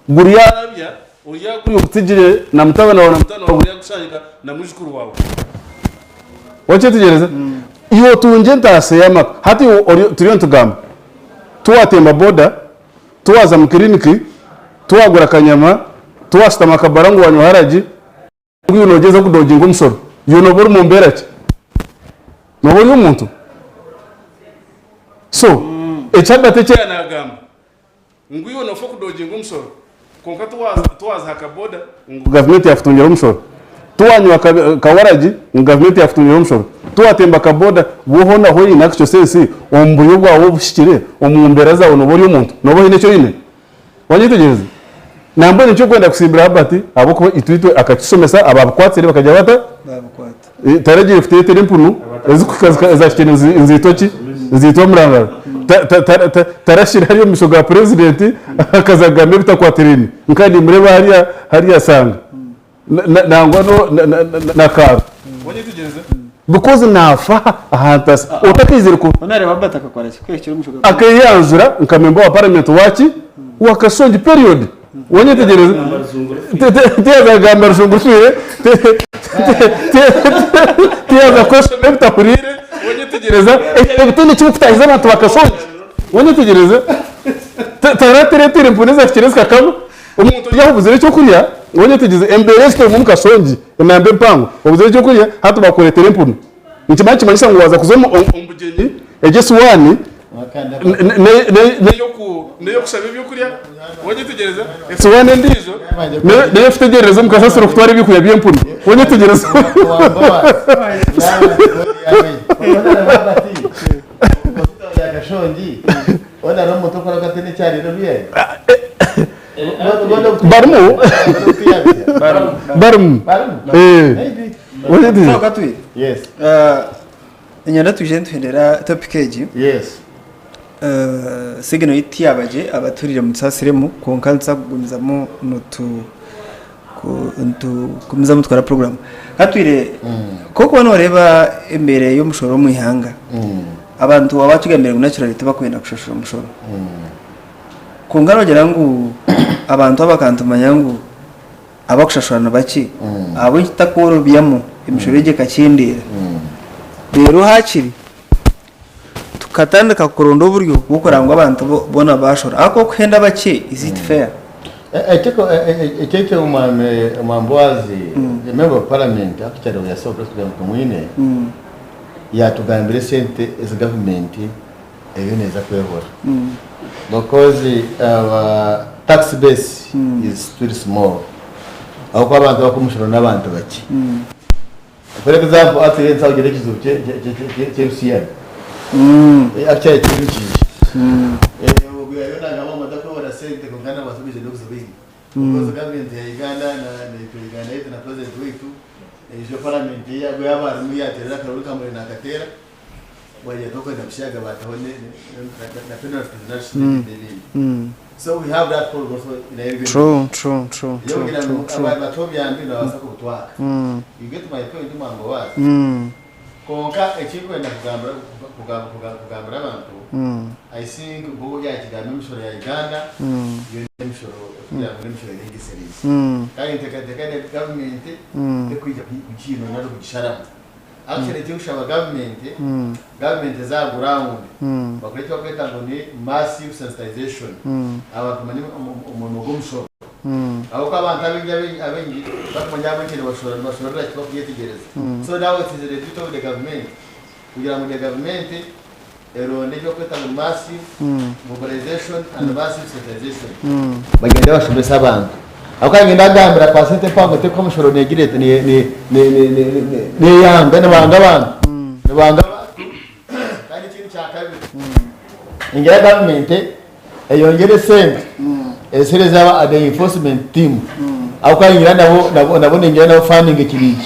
Guryarabya, oryagurya ogutsigire na mutabani waawe na mutabani waawe guryagushangika na mwijukuru waawe. Wakyetegyereza? Iwe otungye entaasa y'amaka. Hati iwe ori turiyo nitugamba, tiwatemba boda, tiwaza mu kiriniki, tiwagura kanyama, tiwashutama akabara ngu wanywa haragi, ngu iwe noogyezaho kudoginga omushoro. Iwe nooba ori mu mbeera ki? Nooba ori omuntu? So, eki Herbert eki yaanagamba, Ngu iwe noofa okudoginga omushoro kwonka tiwaaza aha kaboda ngu gavumenti yaakutungira omushoro, tiwaanywa kawaragi ngu gavumenti yaakutungira omushoro, tiwaatemba kaboda, bwo hoona ahu oine actual sense omu buryo bwawe obuhikire, omu mbeera zaawe nooba ori omuntu? Nooba oine eki oine? Wanyetegyereza? Nambwenu nikyo orikwenda kusimbira Herbert ahabw'okuba itwe itwe akakishomesa abaabikwatsire bakagira bata? Taragiire kuteetera empunu ezikuhika ezahikire niziitwa ki? Niziitwa murangara. Tarashiire hariya omu maisho ga purezidenti akaza kugamba ebitakwatiraine. Nka nimureeba hariya hariya Sanga nangwa na Kaaro. Because naafa aha ntasi. Otakaizire ku. Akeeyanjura nka memba wa paramenti wa ki? Wa Kashongi period. Wanyetegyereza? Tiyaza kugamba rushungu rutwire, tiyaza kweshoma ebitahuriire. Wanyetegyereza? Ebitaine eki birikutahiza abantu ba Kashongi. Wanyetegyereza? Taratereteire empunu ezahikire zikakama. Omuntu ori aho obuzire ekyokurya, wanyetegyereza? Embeera ezi turimu omu Kashongi, enamba empango, obuzire ekyokurya, hati bakureetera empunu. Nikimara nikimanyisa ngu waaza kuza omu bugyenyi, egyo esuwaani n'ey'okushaba ebyokurya, wanyetegyereza? Esuwaani endiijo n'ey'okutegyerereza omu kasasiro kutwara ebyokurya by'empunu, wanyetegyereza? Barimu, barimu. So Katwi, enyenda twije nituhendera topic egi. Signal ei tiyaba gye abaturire mutusaasiremu kwonka nituza kugumizamu nitu nitugumizamu nitukora program. Katwire ku orikuba noreeba embeera y'omushoro omu ihanga, abantu waaba wakigambire ngu naturally tibakwenda kushashura omushoro. Kwonka nogira ngu abantu aba bakantumanya ngu abakushashura ni bakye, ahabw'enki tutakworobyamu emishoro egyo ekakyendeera? Reero haakiri tukatandika kuronda oburyo bw'okureba ngu abantu boona baashora. Ahakuba okuhenda abakye is it fair? Ekyo ekyo Omwami Boazi, the member of parliament actually oyasobola kutugira ngu tumwine, yatugambira esente ezi gavumenti eriyo neeza kwehora because our tax base is still small ahabw'okuba abantu abarikumushoro n'abantu bakye. For example hati nitubaasa kugira ekizibu ky'ebisiyani actually ky'ebidukikije ogu yaabaire nagamba ngu batakwehora sente kwonka nabaasa kugyenda okuzibaine because government ya Uganda naitwe Uganda yaitu na president waitu ejo parliament yaaba harimu yateerera akaruru kamuri nakateera Wagira tokwenda kushaaga baataho na penalties n'ebindi n'ebindi. So we have that problem also in our revenue. True, true, true, Iyo true, kugira true, ngu true. abantu batuhe obyambi nibabaasa kubutwara. You get my point mwango waazi. Kwonka ekirikwenda kugambira kugambira abantu I think bo yakigamba emishoro ya Uganda yo n'emishoro kugira ngu n'emishoro erengyesereize. Kandi enteekateeka ya gavumenti tekwija kugihinura nari kugisharamu. Actually ekyokushaba government, government eza aha ground bakore ekibakweta ngu ni massive sensitization abantu bamanye omurimo gw'omushoro ahabw'okuba abantu abaingi abaingi abaingi tibakumanya ahabw'enki nibashora nibashorera ki bakubyetegyereza so now it is the duty of the government Kugira ngu ne gavumenti eronde eki barikweta ngu ni massive mobilization and massive sensitization. Bagyende bashomese abantu. Ahabw'okuba niinyenda kugambira pasente empango terikuha omushoro negira eti neyanga nibanga abantu. Nibanga abantu kandi ekindi kyakabiri ningira gavumenti eyongyere esente eziheereze aba the enforcement team ahabw'okuba ningira nabo nabo nabo ningira nabo funding ekiri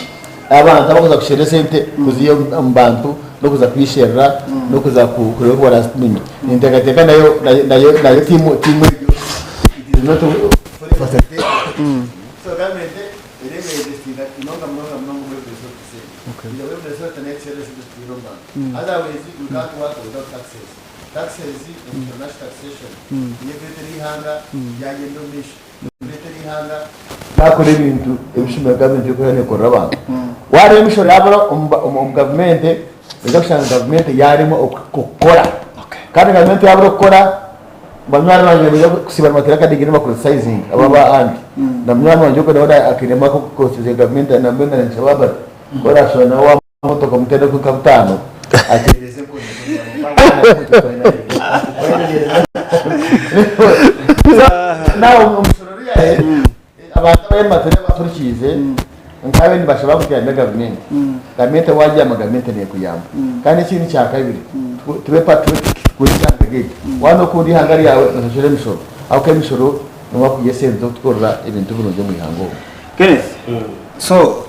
abantu abakuza kusherura esente kuziiha omu bantu n'okuza kwisherura n'okuza kureeba oku barazitunge. Ninteekateeka nayo nayo nayo tiimu tiimu egyo it is not fully facilitated. So government ereebe investinga munonga munonga munonga omuri Buresoto sente. Kugira ngu Buresoto nayo esherure esente zitwire omu bantu. Otherwise we can't work without taxes. Taxes, emisoro nashi taxation niyo ekureetera eihanga ryagyenda omu maisho. Ekureetera eihanga ryakora ebintu ebishemeriire gavumenti erikuba neekorera abantu. Waareeba emishoro yaabura omu gavumenti, noija kushanga gavumenti yaaremwa kukora. Kandi gavumenti yaabura kukora, banywani bangye nibaija kusiiba nibateera akadeegi nibakuritisayizinga abo aba ahandi. Na munywani wangye ogwo nawe akainemu ak'okukooresa gavumenti nambwenu na ninshaba bati ku oraashusha nawe Motoka omuteereko nka butaano ateereze enkoni. Nawe omushoro oriya abantu abari matore abahurikiize nkabe nibashaba ngu tuyambe gavumenti. Gavumenti wagiyamba gavumenti nekuyamba. Kandi ekindi kyakabiri tube patriotic tukunde eihanga ryaitu. Waaba nokunda eihanga ryawe oshashure emishoro ahabw'okuba emishoro niho barikwiha esente z'okutukorera ebintu birungi omu ihanga omu. Kenneth, so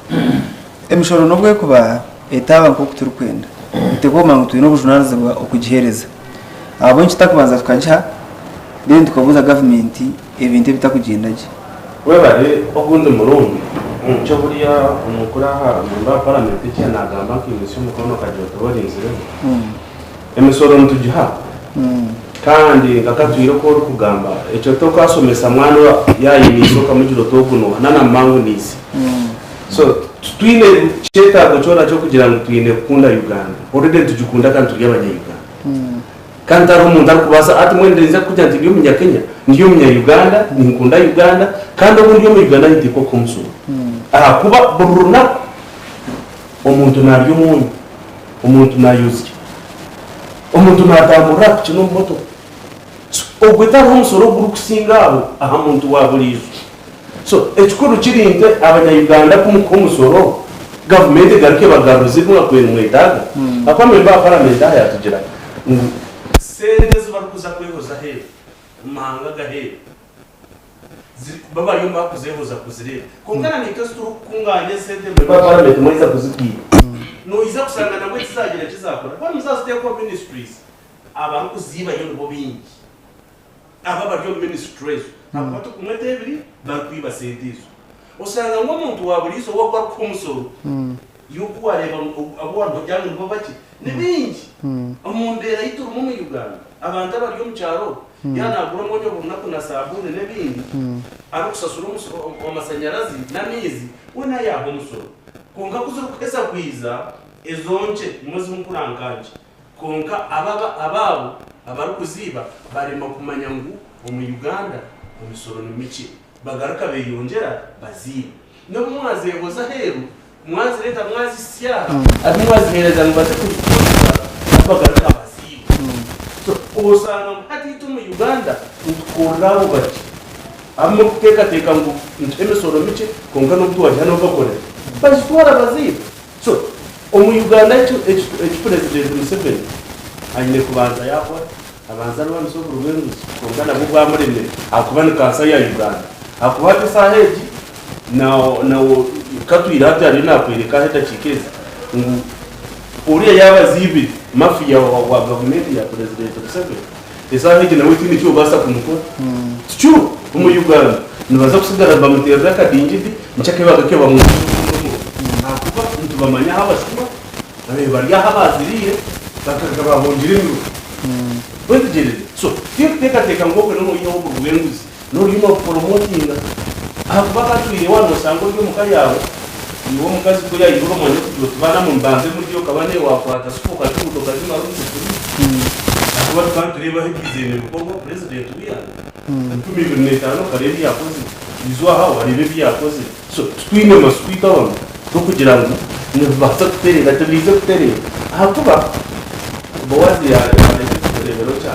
Emishoro n'obu erikuba etaaba nk'oku turikwenda, nituteekwa kumanya ngu twine obujunaanizibwa okugiheereza. Ahabw'enki tutakubanza tukagiha then tukabuuza gavumenti ebintu ebitakugyenda gye? Webare ogundi murundi nikyo buriya omukuru aha member wa parliament eki nagamba nkimutsya omukono okagira oti orinzireho. Emisoro nitugiha kandi nka Katwire oku orikugamba ekyo tokasomesa mwana yayiniise okamugira oti ogu noha nanamumangu niise. So titwine kyetaago kyona ky'okugira ngu twine kukunda Uganda. Already nitugikunda kandi turi abanya-Uganda. Kandi tihariho omuntu arikubaasa hati mbwenu ninza kukugira nti ndi omunya-Kenya, ndi omunya-Uganda, ninkunda Uganda, kandi obu ndi omu-Uganda ninteekwa kuha omusoro. Ahakuba buri runaku omuntu naarya omwonyo, omuntu naayozya, omuntu naatamburira aha piki n'omu motoka. So ogwo tihariho omusoro ogurikusinga aho aha muntu wa buriijo. So ekikuru kiri nti abanya Uganda kumukuha omusoro gavumenti egaruke ebagaruze ebi mwakubaire nimwetaaga. Ahakuba member wa parliament aha yatugira ngu sente ezi barikuza kwehoza aheeru omu mahanga agaheeru baba bariyo nibakuzeehoza kuzireeta. Kwonka na naitwe ezi turikukunganya ezi sente member wa parliament mwaheza kuzitwiba noija kushanga nabwo tizagira ki zakora ahakuba nimuzaziteeka omu ministries abarikuziibayo nibo baingi. Abo abari omu minisitule ezo ahakuba tikumwe tebiri barikwiba sente ezo. Oshanga ngu omuntu wa buriizo we ogu arikuha omusoro iwe ku wareeba ngu abu warikugira ngu nibo bakye ni baingi. Omu mbeera ei turimu omu Uganda abantu abari omu kyaro yaaba nagura omwonyo buri runaku na sabuuni n'ebindi arikusasura amashanyarazi n'amaizi we nawe yaaha omusoro. Kwonka ku zirikuheza kwiza ezo nkye nimwo zirikukura nka nkye. Kwonka ababa abaabo abarikuziiba barema kumanya ngu omu Uganda emisoro ni mikye, bagaruka beyongyera baziiba. N'obu mwazeehoza aheeru, mwazireeta mwazihitsya aha, abu mwaziheereza ngu baze kuzikozesa nabo bagaruka baziiba. So osanga ngu hati itwe omu Uganda nitukorera abo bakye abu murikuteekateeka ngu nituha emisoro mikye kwonka n'obu twagiha nabo bakorera bazitwara baziiba. So omu Uganda eki eki purezidenti Museveni aine kubanza yakora abanze arwanise oburi bw'enguzi kwonka nabwo bwamuremire ahakuba ni kansa ya Uganda ahakuba hati esaaha egi na na Katwire hati ariyo nakwereka aha edakiika ezi ngu oriya yaaba aziibire mafia wa wa gavumenti ya purezidenti Museveni esaaha egi nawe tihaine eki obaasa kumukora tikyo omu Uganda nibaza kusigara nibamuteerera akadingidi Nikyo akebaga ke bamwongyera ogundi omurimo ahakuba nitubamanya ahu abashuma babaire bari ahu abaaziriire bakaruga baahongyera emiruka. Wetegyereze? So tinkuteekateeka ngu obwe n'oyihaho oburi bw'enguzi n'oriyo nooporomotinga ahakuba akatwire waaba noosanga ori omu ka yaawe iwe omukazi ku yaayihura omwanya kugira oti baana mwe mubanze murye okaba nawe waakwata supu okagihuuta okagimara omu sefuriya ahakuba tukaba nitureeba ahu ebiizire nibikorwa purezidenti w'eihanga. 2005 okareeba ebi yakozire, ijo aha wareeba ebi yakozire. So titwine masiko itwe abamwe g'okugira ngu nibibaasa kutereera, tibiija kutereera. Ahakuba Boazi yaareeba ekyokureeberaho kya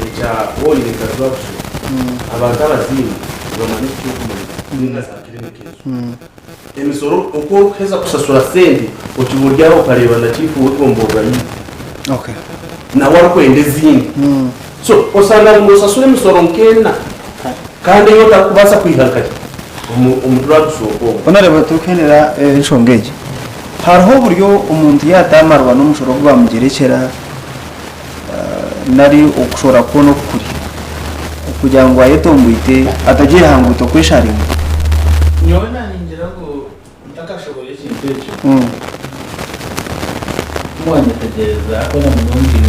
ekya oine nka drug shop, abantu abaziine nibamanya eki kirikumanyisa ninga za clinic ezo. Emisoro oku orikuheza kushashura sente okiba ori aho okareeba na chief w'egomborora yiitu nawe arikwenda ezindi. So osanga ngu noshashura emisoro nk'ena kandi ei otarikubaasa kwiha nkahi? Omu drug shop omwo. Honourable turikuhendera enshonga egi, hariho oburyo omuntu yaataamarwa n'omushoro ogu baamugyerekyera nari okushora kwona oku kuri kugira ngu ayetomboite atagyehanguta okwesharinga? Nyowe naningira ngu ntakashoboire ekintu ekyo, timwanyetegyereza hoona munonga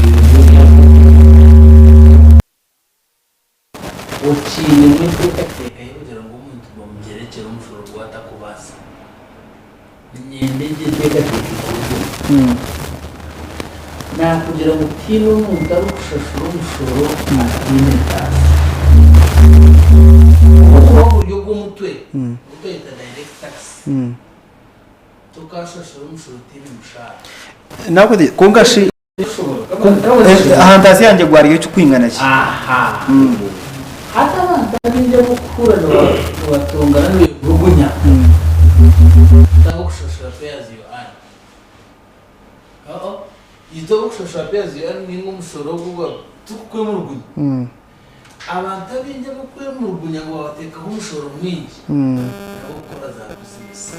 Okiinemu enteekateeka y'okugira ngu omuntu bamugyerekyere omushoro ogu atakubaasa? Niinyenda egyo enteekateeka ekorwe. Naakugira ngu tihaine omuntu arikushashura omushoro ataine ntaasya. Ahabw'okuba guri ogw'omutwe, ogu twayeta direct tax, tokaashashura omushoro otaine mushaara. Kwonka shi Aha ntaasya yangye gwariyo ekikwingana ki? Hati abantu abaingi abarikuhurira nibatongana nibegurugunya tanga okushashura pay as you earn. Itwe abarikushashura pay as you earn ninga omushoro ogu tikukwemulugunya. Abantu abaingi abarikwemulugunya ngu babateekaho omushoro mwingi n'abarikukora za bizinesi.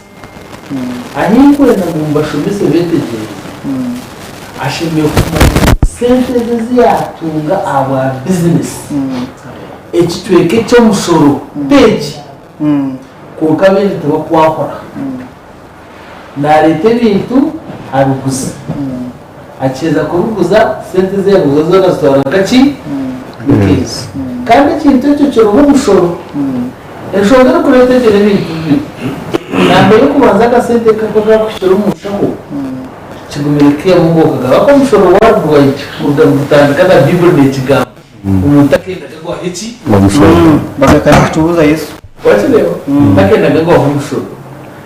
Ahi ndikwenda ngu mbashomese beetegyereze, ashemereire kumanya ngu sente ezi ezi yaatunga ahabwa bizinesi, ekicweka eky'omushoro t'eki, kwonka abaingi tibakwahura. Naareeta ebintu abiguza. Akiheza kubiguza, sente ezi yaaguza zoona azitwara nka ki? Nk'ezo. Kandi ekintu ekyo kiriho omushoro. Enshonga erikureeta egyo n'ebintu bibiri. Namba ey'okubanza akasente kako akakuhikire omu nshaho, kigumire kukaihamu ngu okagaba. Ahakuba omushoro worldwide kuruga nigutandika na Baiburi neekigamba. Omuntu takendaga gwaho eki? Omushoro. Bakakana kukibuuza Yesu. Wakireeba? Takendaga gwaho omushoro.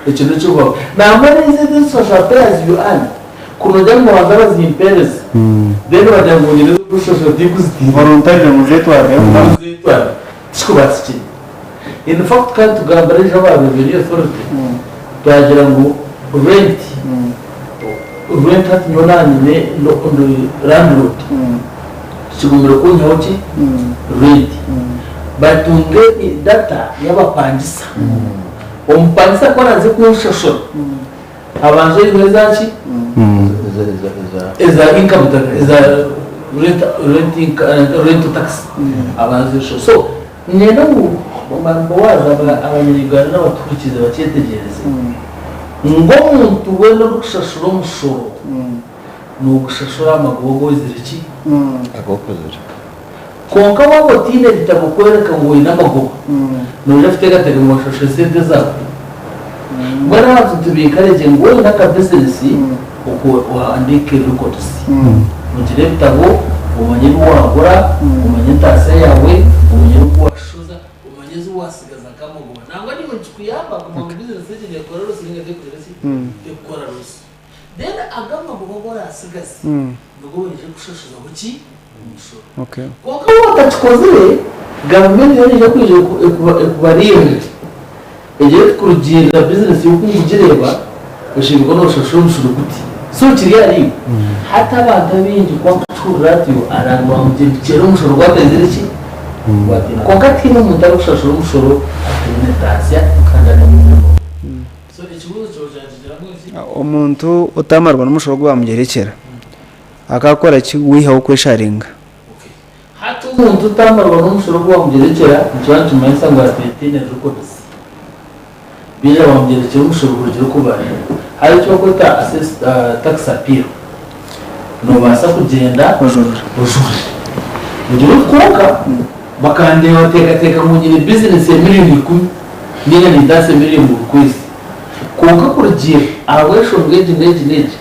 Ekyo n'eky'okubaho. Nangwa n'ezi ezishashura pay as you earn, kunogira ngu babanza bazimpeereza, then bagira ngu nyine ez'okushashura tinkuzitiina. Voluntarily ngu zetwarire. Ngu zetwarire. Tikikubaatsikire. In fact kandi tugambira ejo aba Revenue Authority, twagira ngu rent, rent hati nyowe naaba nyine landlord, Kigumire kunyihaho ki? Rent. Batunge data y'abapangisa. Omupangisa ku araaze kunshashura, abanze aiheho eza ki? Eza income tax, eza rent, rent, rental tax abanze azisashure. So niinyenda ngu Boaz abanya Uganda n'abatuhurikiize bakyetegyereze ngu omuntu weena orikushashura omushoro, Noogushashura aha magoba agu oizire ki? Agu okozire. Kwonka waaba otaine bitabo kworeka ngu oine amagoba, noija kuteekateeka ngu washashura esente zaawe. Mbwenu abantu nitubiikare gye ngu waaba oine akabizinesi, okwo ohandiike records. Ogire ebitabo, omanye ebi waagura, omanye entaasya yaawe, omanye oku waashuza, omanye ezi waasigaza nk'amagoba. Nangwa naiwe nikikuyamba kumanya ngu bizinesi egi neekora loss ninga tekugire ki? Tekukora loss. Then ago amagoba agu oratsigaze nigo oraije kushashuzaho ki? Omushoro. Kwonka waaba otakikozire, gavumenti yo neija kwija ekubariirire egire eti kurugiirira bizinesi y'oku nkugireeba, oshemereire kuba nooshashura omushoro guti. So kiri ahariiwe. Hati abantu abaingi ku arikukihurira atyo araagira ngu gyebikyere omushoro gwatezire ki? Gwatenda. Kwonka tihaine omuntu arikushashura omushoro ataine ntaasya kandi ataine magoba. Omuntu otamarwa n'omushoro ogu bamugyerekyera akakora ki wihaho okwesharinga? Hati omuntu otamarwa n'omushoro ogu bamugyerekyera nikiba nikimanyisa ngu ataine records. Baija bamugyerekyera omushoro gurugire okubarira. Hariho eki barikweta tax appeal. Nobaasa kugyenda ojurire. Ogire oti kwonka bakandeeba bateekateeka ngu nyine bizinesi ya miriyoni ikumi ninga nintaasa miriyoni buri kwezi. Kwonka kurugiirira ahabw'enshonga egi n'egi n'egi,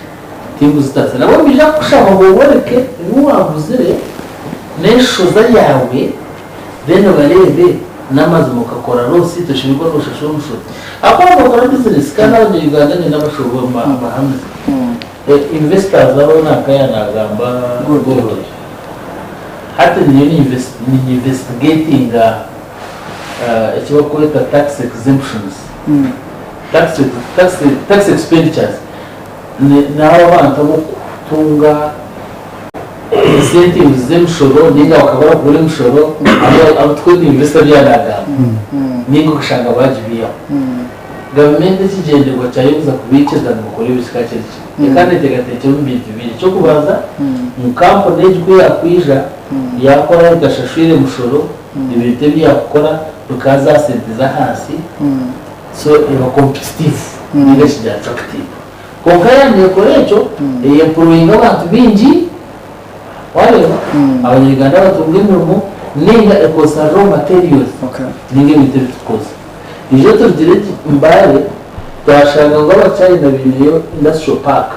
tinkuzitaasa. Nabwo nibaija kukushaba ngu oboreke ebi waaguzire n'enshoza yaawe then bareebe n'amazima okakora loss toshemereire kuba nooshashura omushoro. Ahakuba waaba nookora bizinesi kandi abanya-Uganda nyine abashoboorora mbahamize. Investors abo nakaya nagamba Gold hati nyowe ninyinvestigatinga ekibakweta tax exemptions, tax tax tax expenditures naabo abantu abokutunga incentives z'emishoro ninga bakaba barakugura emishoro abu tukweta investor byanagamba ninga okashanga bagibihaho. Gavumenti ekigyendererwa kyayo kuza kubiikiriza ngu bakore ebyo kikaba kiri kimwe. Ekaba neeteekateekire omu bintu bibiri. Eky'okubanza, ngu kampuni egi ku yaakwija yaakora etashashwire mushoro, ebintu ebi yaakukora bikaba za sente z'ahansi, so eba competitive ninga shi attractive. Kwonka yaaba neekora ekyo, eyemployinga abantu baingi, waareeba, Abanya-Uganda batunga emirimo ninga ekozesa raw materials ninga ebintu ebi turikukozesa. Ijo turugire Mbale twashanga ngu Abachina baineyo industrial park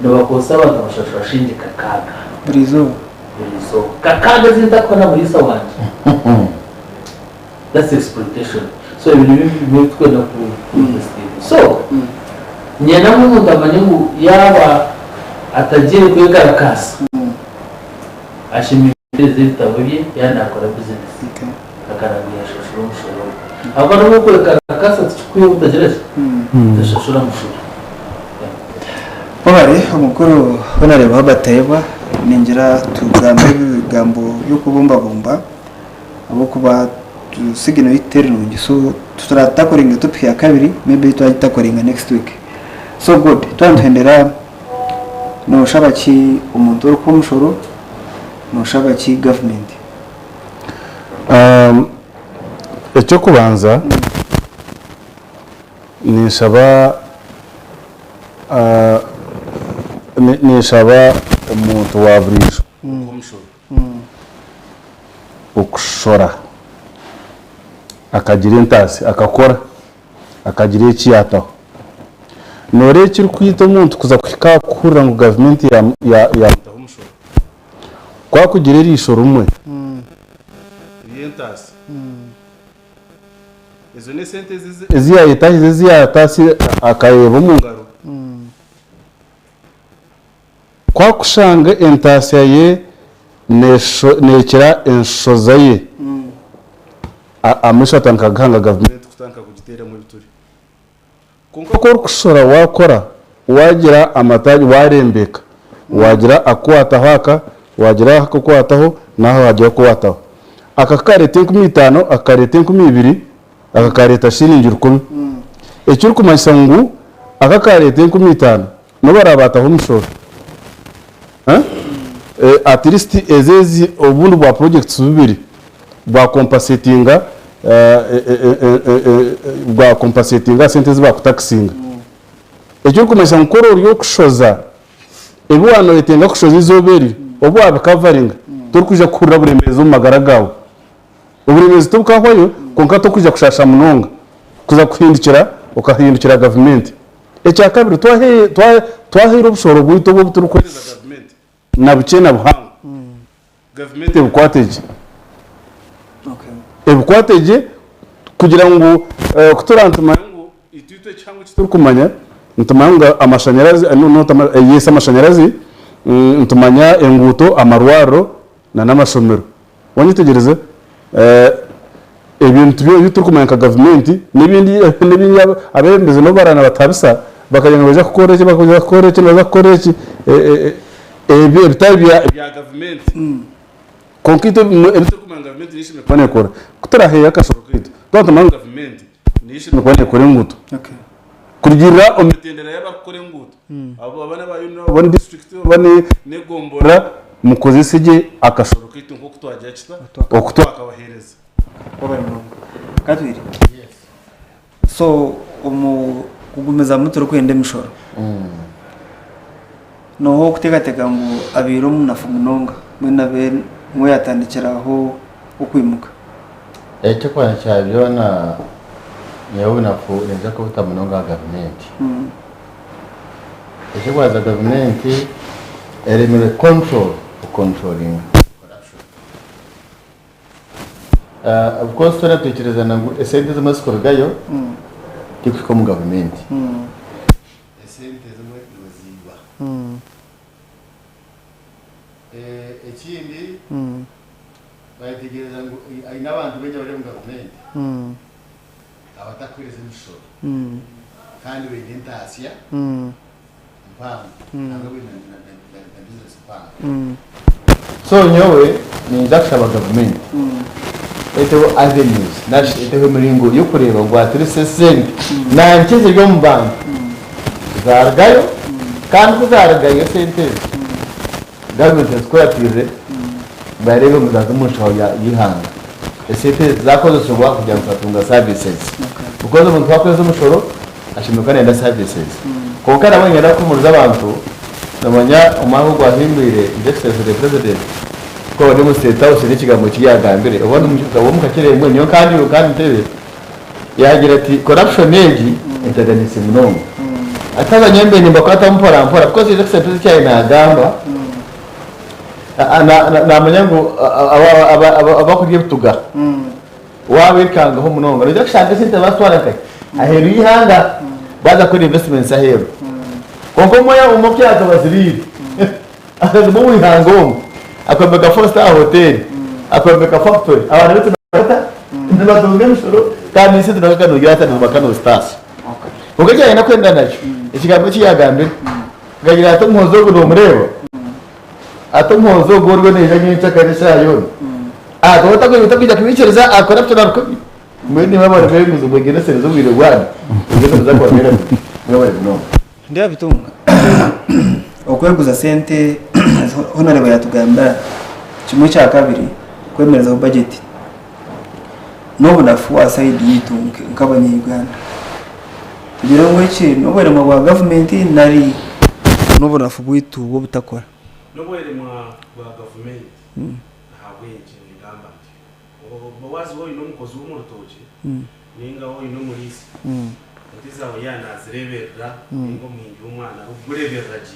nibakozesa abantu bashashura shilingi kakaaga. Buri izooba? Buri izooba. Kakaaga ezi ntakuha na muriisa wangye. That's exploitation. So ebyo nibyo bimwe ebi turikwenda ku investigatinga. So niinyenda ngu omuntu amanye ngu yaaba atagiire kwekarakaasa, ashemereire kutereeza ebitabo bye yaaba naakora bizinesi. Akara ngu yashashura omushoro gwe. Ahabw'okuba n'obu okwekarakaasa tikikwiha obutagira ki? Butashashura mushoro. Webare omukuru Honarebo Herbert Tayebwa, ningira tugambe ebigambo by'okubumbabumba ahabw'okuba signal yaitu teri nungi so turatutakoringa topic ya kabiri maybe twagitakoringa next week. So good, twaba nituhendera noshaba ki omuntu orikuha omushoro, noshaba ki government? Eky'okubanza ninshaba ninshaba omuntu wa buriijo okushora akagira entaasya akakora akagira eki yaataho. Nooreeba ekirikwita omuntu kuza kuhika aha kuhurira ngu gavumenti yaamutaho omushoro, Ku akugira eriisho rimwe ry'entaasya, ezo n'esente ezi yaayetahize ezi yaataasire akareeba omu ngaro. Ku akushanga entaasya ye neekira enshoza ye, amaisho atandika kugahanga gavumenti kutandika kugiteeramu ebituri. Kwonka ku orikushora waakora, waagira amataagi, waarembeeka, waagira akukwataho aka, waagira akakukwataho, n'aha haagira akukwataho. Aka kakareeta 5000, aka kareeta 2000, aka kareeta shiringi rukumi. Ekirikumanyisa ngu aka akaareeta 5000 n'obu araabe ataho omushoro, at least ezi ezi obundi bwa projects bubiri bwa compensatinga bwa compensatinga aha sente ezi bakutakisinga. Ekirikumanyisa ngu ku ori okushoza ebi waaba noyetenga kushoza eizooba eryo, obu waabikavaringa, torikwija kuhurira buremeezi omu magara gaawe. Oburemeezi tibukahwayo kwonka torikwija kushaasha munonga kuza kuhindukira okahindukira gavumenti. Ekyakabiri, twahaire obushooro bwaitu obu obuturikuheereza gavumenti na bukye na buhango, gavumenti ebukwate gye. Ebukwate gye kugira ngu ku turaabe nitumanya ngu itwe itwe ekihango eki turikumanya, nitumanya ngu amashanyarazi, not yes amashanyarazi, nitumanya enguuto, amarwariro na n'amashomero. Wanyetegyereza? Ebintu byona ebi turikumanya nka gavumenti n'ebindi n'ebindi abeebembezi n'obu baraaba nibatabisa bakagira ngu nibaija kukora eki, nibaija kukora eki, nibaija kukora eki, ebyo ebitari bya gavumenti. Kwonka itwe ebi turikumanya ngu gavumenti niyo eshemereire kuba neekora, ku turaaheyo akashoro kaitu, twaba nitumanya ngu gavumenti niyo eshemereire kuba neekora enguuto, kurugiirira omu mitendera y'abarikukora enguuto, abo oba n'aba union oba ni disiturikiti oba n'egomborora, mukozese gye akashoro kaitu nk'oku twagira kita, oku twakabaheereza. Webale munonga. Katwire. So omu kugumizamu turikwenda emishoro, nooha orikuteekateeka ngu abaire omunafu munonga mbwenu abe niwe yaatandikiraho okwimuka? Eky'okubanza kya byona, nyowe obunafu ninza kubuta munonga aha gavumenti. Eky'okubanza gavumenti eremirwe control, ku controllinga corruption. Of course twena twikirizana ngu esente ezimwe ezikurugayo tikuhika omu gavumenti. Esente ezimwe nibaziiba. Ekindi, bayetegyereza ngu aine abantu baingi abari omu gavumenti abatakuheereza emishoro kandi baine entaasya mpango nangwa baine na bizinesi mpango. So nyowe ninza kushaba gavumenti eteho avenues narishi eteho emiringo y'okureeba ngu atleast esente nankye eziri omu banka zarugayo kandi kuzarugayo esente ezo gavumenti ezikuratirire bareebe ngu zaza omu nshaho y'eihanga. Esente ezi zakozesibwa kugira ngu twatunga services because omuntu wakuhereza omushoro ashemereire kuba nayenda services. Kwonka nabwo niinyenda kuhumuriza abantu, nomanya omwaka ogwahingwire His Excellency the President ku aba ari omu State House haine ekigambo eki yaagambire oba omu kakire mbwenu nyowe nka ndi Ntebe yaagira ati corruption egi entaganiise munonga. Ati abanyembere nimbakwatamu mpora mpora because His Excellency eki yaabaire naagamba naamanya ngu abakurya ebituga Waabekangaho munonga noija kushanga esente baazitwara nkahi? Aheeru y'eihanga baaza kukora investments aheeru. Kwonka omwe omwe ku yaakaba aziriire akaguma omu ihanga omu akombeka four star hotel, akombeka factory, abaana baitu nibata nibatunga emishoro kandi esente nawe noogira ata noomaka noozitaasa. Kwonka eki yaayenda kwenda nakyo, ekigambo eki yaagambire akagira ati omuhoozi ogu noomureeba? Ati omuhoozi ogu oriyo naija nyencakare eshaaha yoona. Akaba otakwija kubiikiriza akora kukira rukumi. Mbwenu imwe abari b'enguzi mwegyendesereze obwire bwanyu, ebyo nibiza kubabeera bibi. Mwebare munonga. Ndyabitunga okweguza sente Honarebo yatugambira kimwe kyakabiri kwemerezaho budget nobunafu aha side yaitu nkabanya Uganda. Tugire ngu eki nobweremwa bwa gavumenti nari nobunafu bwaitu bwobutakora. Nobweremwa bwa gavumenti. Ahabw'enki ningamba ntyo? Boazi waaba oine omukozi w'omu rutookye nainga waaba oine omuriisa, ente zaawe yaaba naazireeberera nainga omuhingi w'omwana arikugureeberera gye,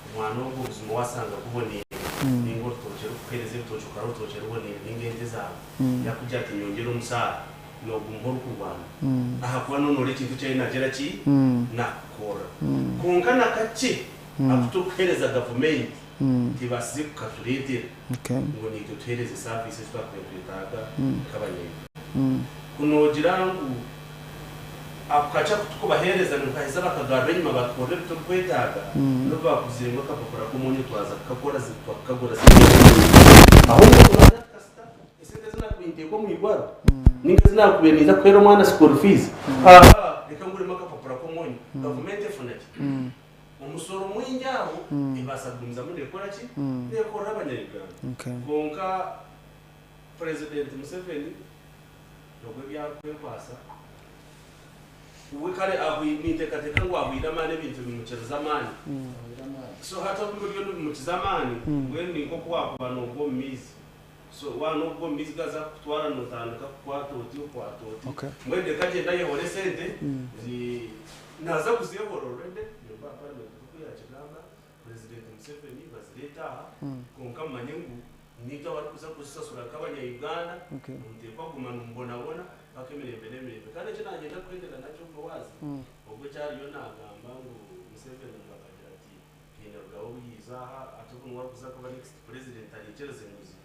omwana ogwo buzima waashanga guboneire nainga orutookye rurikukuheereza ebitookye okara orutookye ruboneire nainga ente zaawe, yaakugira ati nyongyera omusaara, nooguma orikurwana ahakuba noonoora ekintu eki ariyo naagira ki? Naakukorera. Kwonka na kakye aku turikuheereza gavumenti, Tibaasize kukatureetera ngu naitwe tuheereze saaviisi ezi twakubaire nitwetaaga nk'abanya-Uganda. Ku noogira ngu ako kakye aku turikubaheereza nibakaheza bakagarura enyima batukorera ebi turikwetaaga, n'obu baakugizire ngu akapapura k'omwonyo twaza kukakora twakukagura Ahobwe turaza tukasita esente ezi naakubaire niteeka omu igwaro nainga ezi naakubaire ninza kuheera omwana school fees, aaha reka nguremu akapapura k'omwonyo. Gavumenti efuna ki? Omusoro mwingi aho ebaasa kugumizamu nekora ki? Nekorera abanya-Uganda. Kwonka Purezidenti Museveni ogwo ebi arikwekwasa, we kare ninteekateeka ngu ahwaire amaani ebintu bimukirize amaani. So hati obu biriyo nibimukiza amaani, mbwenu ni nk'oku waakuba noogwa omu maizi. So waaba noogwa omu maizi gaza kukutwara nootandika kukwata oti okwata oti. Mbwenu reka agyende ayehore esente Naaza kuzeehora already, Member wa Parliament nk'oku yaakigamba, President Museveni bazireete aha, kwonka mumanye ngu niitwe abarikuza kuzisasura nk'abanya Uganda, nimuteekwa kuguma nimubonabona mpaka emirembe n'emirembe. Kandi eki naanyenda kuhendera nakyo Boaz, ogwo eki ariyo naagamba ngu Museveni ngu akagira ati Kainerugaba obu yaija aha, ati ogu niwe arikuza kuba next President araikiriza enguzi.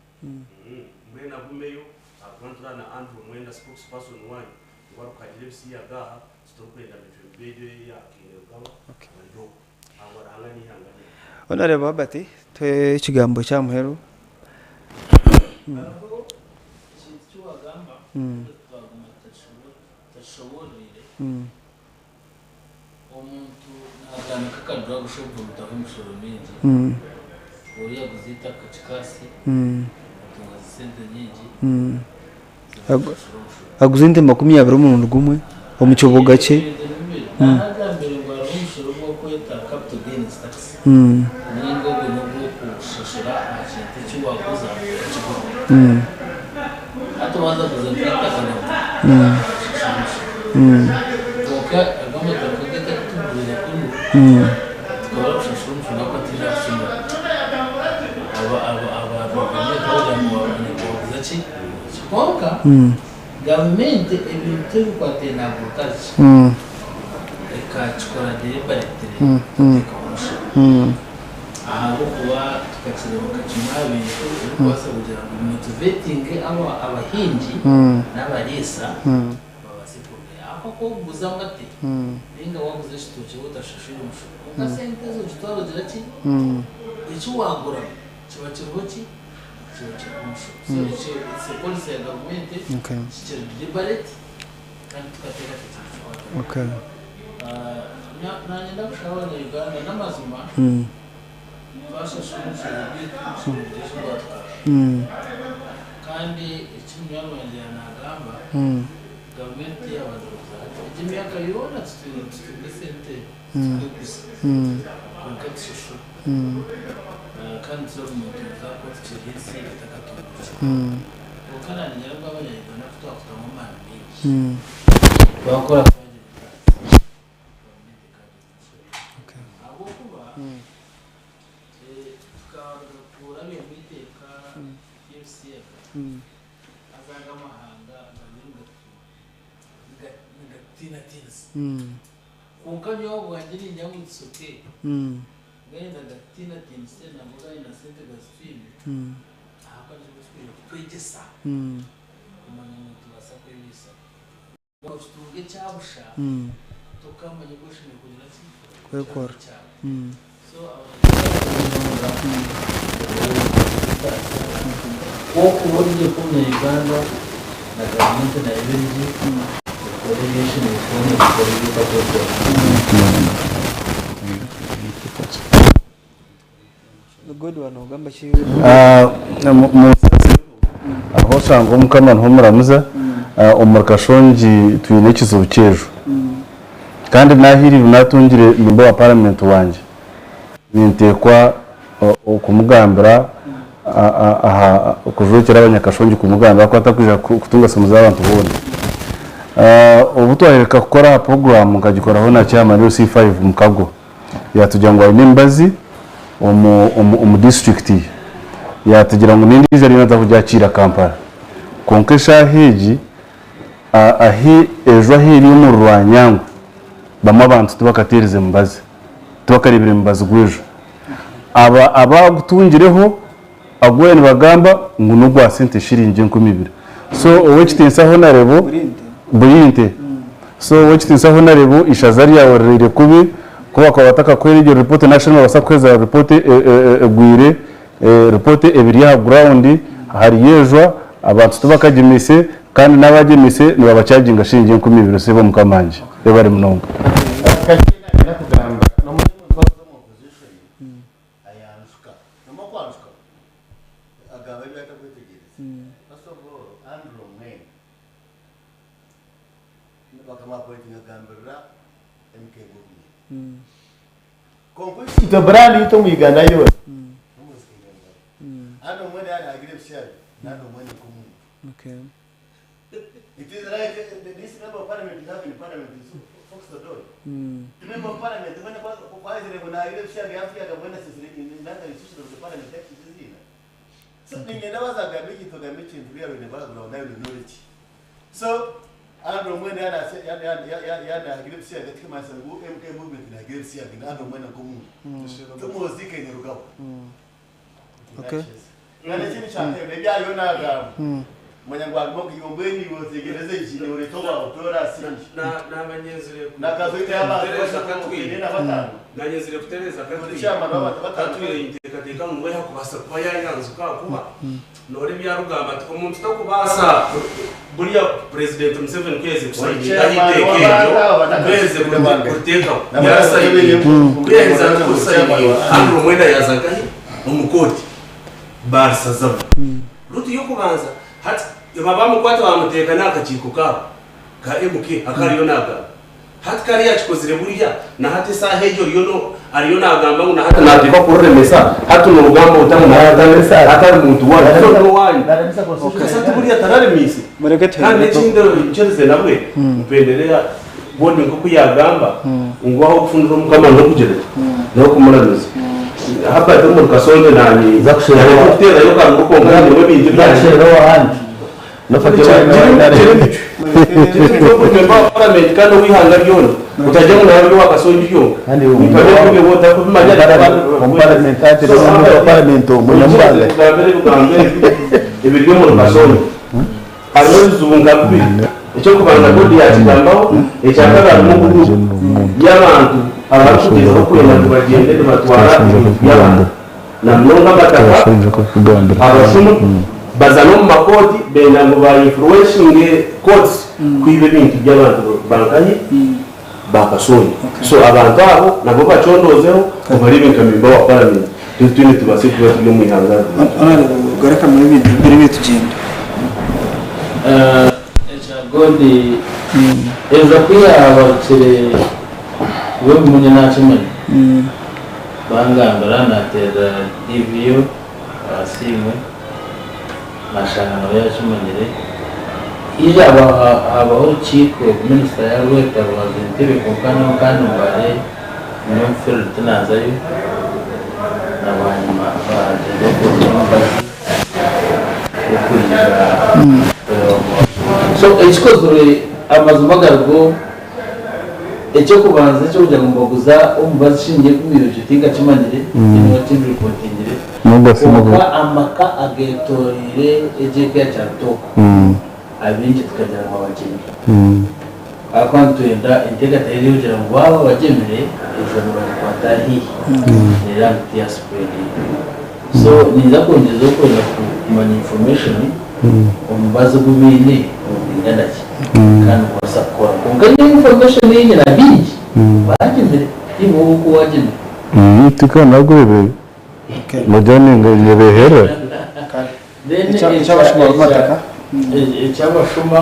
Mbwenu agumeyo ahakuba nitureeba na Andrew Mwenda spokesperson waanyu ngu arikuhagira ebisiyaga aha. Titurikwenda micwe mibi egyo eya Kainerugaba bari okwo. Ahabwa Ruhanga n'eihanga ryaitu. Honarebo Herbert tuhe ekigambo kya muheru. Hariho ekintu eki wagamba twaguma tutakishoboororeire. Omuntu nagamba nka aka drug shop omutaho emishoro mingi, oriya aguza eitaka kikaasi atunga sente nyingi. Aguza ente 20 omurundi gumwe omu kibuga kye. Naanagambire ngu hariho omushoro ogw'okweta capital gains tax ninga ogwo n'ogw'okushashura aha kintu eki waaguza okakigura. Hati waaza kuguza nk'eitaka nabwo noshashura omushoro. Kwonka ago amataka gaitu agu tuguriire kunu tukabura kushashura omushoro ahabw'okuba tihaine arikukimanya. Aba gavumenti bagira ngu waaguza ki? Kwonka gavumenti ebintu ebikwataine na agriculture ekakikora deliberately kuteekaho omushoro. Ahabw'okuba tukakireeba nka kimwe aha bintu ebirikubaasa kugira ngu bimotivetinge abahingi n'abariisa babaase kumera. Ahakuba ku orikuguza amate nainga waaguza ekitookye waaba otashashwire mushoro, kwonka sente ezo ogitwara ogira ki? Eki waaguramu kiba kiriho ki? Kiba kiriho omushoro. So ekyo it's a policy ya gavumenti, kikiri deliberate kandi tukateekateekye kukikwataho. Naanye ndakushaba abanya Uganda n'amazima twashashura omushoro gwaitu tushemereire eki gwatwara kandi eki munywani wangye yanagamba gavumenti tiyabanza kuza hati egi emyaka yoona tutwire nitutunga esente tukweguza kwonka tushashura kandi turaguma nituguza ahakuba tukiri ensi etakatungukire kwonka nanye ngu abanya Uganda kutwakutamu amaani maingi twakora twagira Ahabw'okuba tukaruga kurabya omu iteeka ry'ebisiyaga, haza aga amahanga gariyo nigatutiinatiinisa. Kwonka nyowe ahabwangye niinyenda ngu tusoke, gayenda gatutiinatiinise nangwa gayenda sente gazitwime, ahabw'okuba nikyo kitwire kutwegyesa kumanya ngu nitubaasa kwebaisaho. Okitunga ekya busha tokamanya oku oshemereire kugira ki? Kwekora. So Ku okuba ori gye nk'omunya Uganda na gavumenti nayo eba eri gye ekora ebi eshemereire kukora ekora ebi etakwekora. Aho oshanga omukama niho muramuza, omuri Kashongi twine ekizibu ky'ejo kandi nahiiriirwe natungire memba wa paramenti wangye ninteekwa kumugambira aha kujwekyera abanyakashongi kumugambira ku atakwija kutunga simu z'abantu boona. Obu twahirika kukora aha puroguraamu nkagikoraho na chairman LC5 Mukago. Yaatugira ngu aine emibazi omu disiturikiti ye. Yaatugira ngu n'endiijo ariyo naaza kugyakiira Kampala. Kwonka eshaaha egi, ahi enju ahu eri omuri Rwanyangwe, bamwe abantu tibakateerize mubazi, tibakareebire mubazi gw'enju. Aba abagutungireho, agu bariyo nibagamba ngu n'ogwa sente shiringi 2000. So ow'ekitiinisa Honarebo, Burinte. So ow'ekitiinisa Honarebo, ishaza ryawe riraire kubi, ku bakuba batakakuhaire egyo ripooti nari shi nibabaasa kukuheereza ripooti egwire, ripooti ebiri aha ground, hariyo ejwa, abantu tibakagimise kandi n'abagimise nibabachaginga shiringi 2000 sebo mukama wangye. Webare munonga. Ayanjuka. Nomanya okwanjuka? Agamba ebi atakwetegyereza. First of all, Andrew Mwenda bakamu-appointinga kugambirira MK Movement. Kwonka itwe brand yaitu omu Uganda yoona n'Omwozi Kainerugaba. Andrew Mwenda yaaba naagira ebisya bye, n'Andrew Mwenda nk'omuntu. It is like this member of parliament you have in parliament is Fox Odoi. The member of parliament when kwazire ngo nahire ebishaga yafuyaga mwena sisire nanga institution of the parliament yakizizina. So ningenda bazaga ekintu gambe ekintu bya bine bagura nayo ni knowledge. So Andrew Mwenda yana yana yana yana hagira ebishaga tikamasa ngu MK movement nagira ebishaga na Andrew Mwenda nkomuntu. Tumuzi Kainerugaba. Okay. Kandi ekindi kyakabiri ebi ariyo naagamba manya ngu harimu iwe mbwenu iwe otegereze egi niiwe oreeta owaawe toraasingye. Naba nyenzire Nakazoita y'abantu kutereeza bashatu Katwire. oine na bataano. Nanyenzire kutereeza Buri Katwire. chairman w'abantu bataano. Katwire ninteekateeka ngu we hakubaasa kuba yaayanzuka ahakuba noora ebi arikugamba ati omuntu takubaasa buriya Purezidenti Museveni ku yaaherize kusayininga aha Chairman iteeka w'abantu eryo, aba ku yaaherize n'akazi kuriteekaho, Namwe yarasayininga. Ku yaaherize ati kurisayininga, Andrew Mwenda yaaza nkahi? Omu kooti. Baarisazamu. Rutu y'okubanza, hati babamukwata bamuteeka n'aha kakiiko kaabo ka MK aku ariyo naagamba. Hati kariya akikozire buriya, na hati esaaha egi oriyo no ariyo naagamba ngu na hati naateekwa kuriremesa, hati noogamba ota ngu na hati atari muntu waanyu, so n'owaanyu. Kasi hati buriya tararemiise. Mureke Kandi tuhendeko. n'ekindi nkyerize nabwe, mpendereya Body nk'oku yaagamba ngu ah'okufundira Omukama n'okugira ki? N'okumuramiza. Herbert omuri Kasonde naanye naarekye kuteerayo karungu kwonka nyinemu ebintu ebyangye. Member wa parliament kandi ow'eihanga ryona otagira ngu nawe ari owa Kasongi ryonka. Kugambira ebigambo ebi ebiri omuri Kasongi harimu ebizibu nka bibiri. Eky'okubanza Godi yaakigambaho, ekyakabiri harimu guruupu y'abantu abarikugyezaho kwenda ngu bagyende nibatwara ebintu by'abantu na munonga amataka, abashumu baza n'omu makooti benda ngu ba influencinge courts kwiba ebintu by'abantu ba nkahi? Ba Kasongi. So abantu abo nabo bacondoozeho obareebe nka member wa parliament then twena tubaase kuba turi omu ihanga rirungi. Honourable garukamu ebintu bibiri ebi tugyende. Ekya God Ezra ku yaabarukire we munye naakimanya, bangambira naateerera DVO Asiimwe naashanga nawe yaakimanyire. Haija haabaho orukiiko minisita yaarweta rwaza Entebbe kwonka nyowe nkaba ndi Mbale ndi omu field tinaazayo na bwanyima baagyezaho kuronda omubazi gw'okwija kureeba ngu So ekikozirwe amazima garigo eky'okubanza eky'okugira ngu nibaguza omubazi shingi ebikumi bibiri ekyo tinkakimanyire tihaine okindiripotingire kwonka amaka ageetoreire egyo eka ya Kyabitooko abaingi tukagira ngu abagyemi ahakuba nitwenda enteekateeka egi ey'okugira ngu baaba abagyemire enjura nibagikwata haihi reero ngu tiyaspreadinga. So ninza kwongyezaho kwenda kumanya information omubazi ogu baine nigwingana ki kandi nigubaasa kukora kwonka nyowe information ei nyine abaingi baagyemire iwe wowe oku waagyemire. Tikwe nagureebire nogira nibeherera. Then Eky'abashuma b'amataka. Eky'abashuma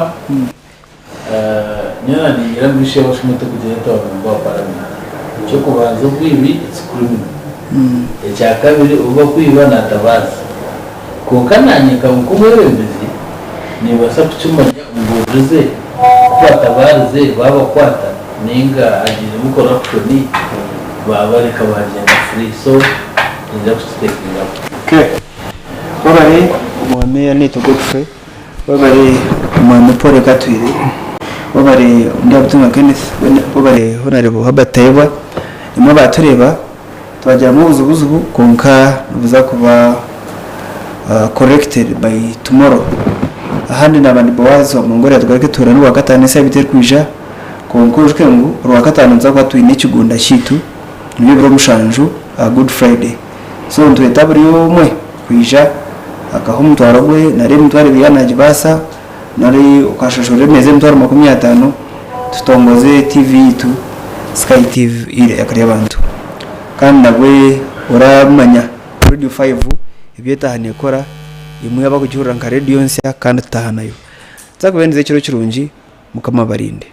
nyowe ningira ngu issue y'abashuma tekugira etaho member wa parliament. Eky'okubanza obwibi it's criminal. Ekyakabiri ou bakwiba natabaaza. Kwonka nanye nk'omwebembezi nimbaasa kukimanya mbuurize ku batabaarize babakwata ninga hagiiremu corruption babareka bagyenda free so ninza kukitekinga up. Okay. Webare Omwami Anita Godfrey, webare Omwami Paul Katwire, webare Ndyabutunga Kenneth, webare Honarebo Herbert Tayebwa, nimwe abatureeba twagiramu obuzibuzibu kwonka nibuza kuba corrected by tomorrow. Ahandi naaba ndi Boaz wa Mongolia tugaruke tuhure n'orwakataano esaabiiti erikwija kwonka oijuke ngu orwakataano nituza kuba twine ekigunda kyaitu nibyo ebiro mushanju aha Good Friday. So nitweta buri omwe kwija akaha omutwaro gwe nari emitwaro ebiri yaaba nagibaasa nari okashashurira emeeza emitwaro 50 tutongoze TV yaitu Sky TV eiraka ry'abantu. Kandi nabwe oramanya Radio 5 ebi etaaha nekora imwe abakugihurira nka radio nsya kandi tutaaha nayo. Nituza kubendiza ekiro kirungi Mukama abarinde.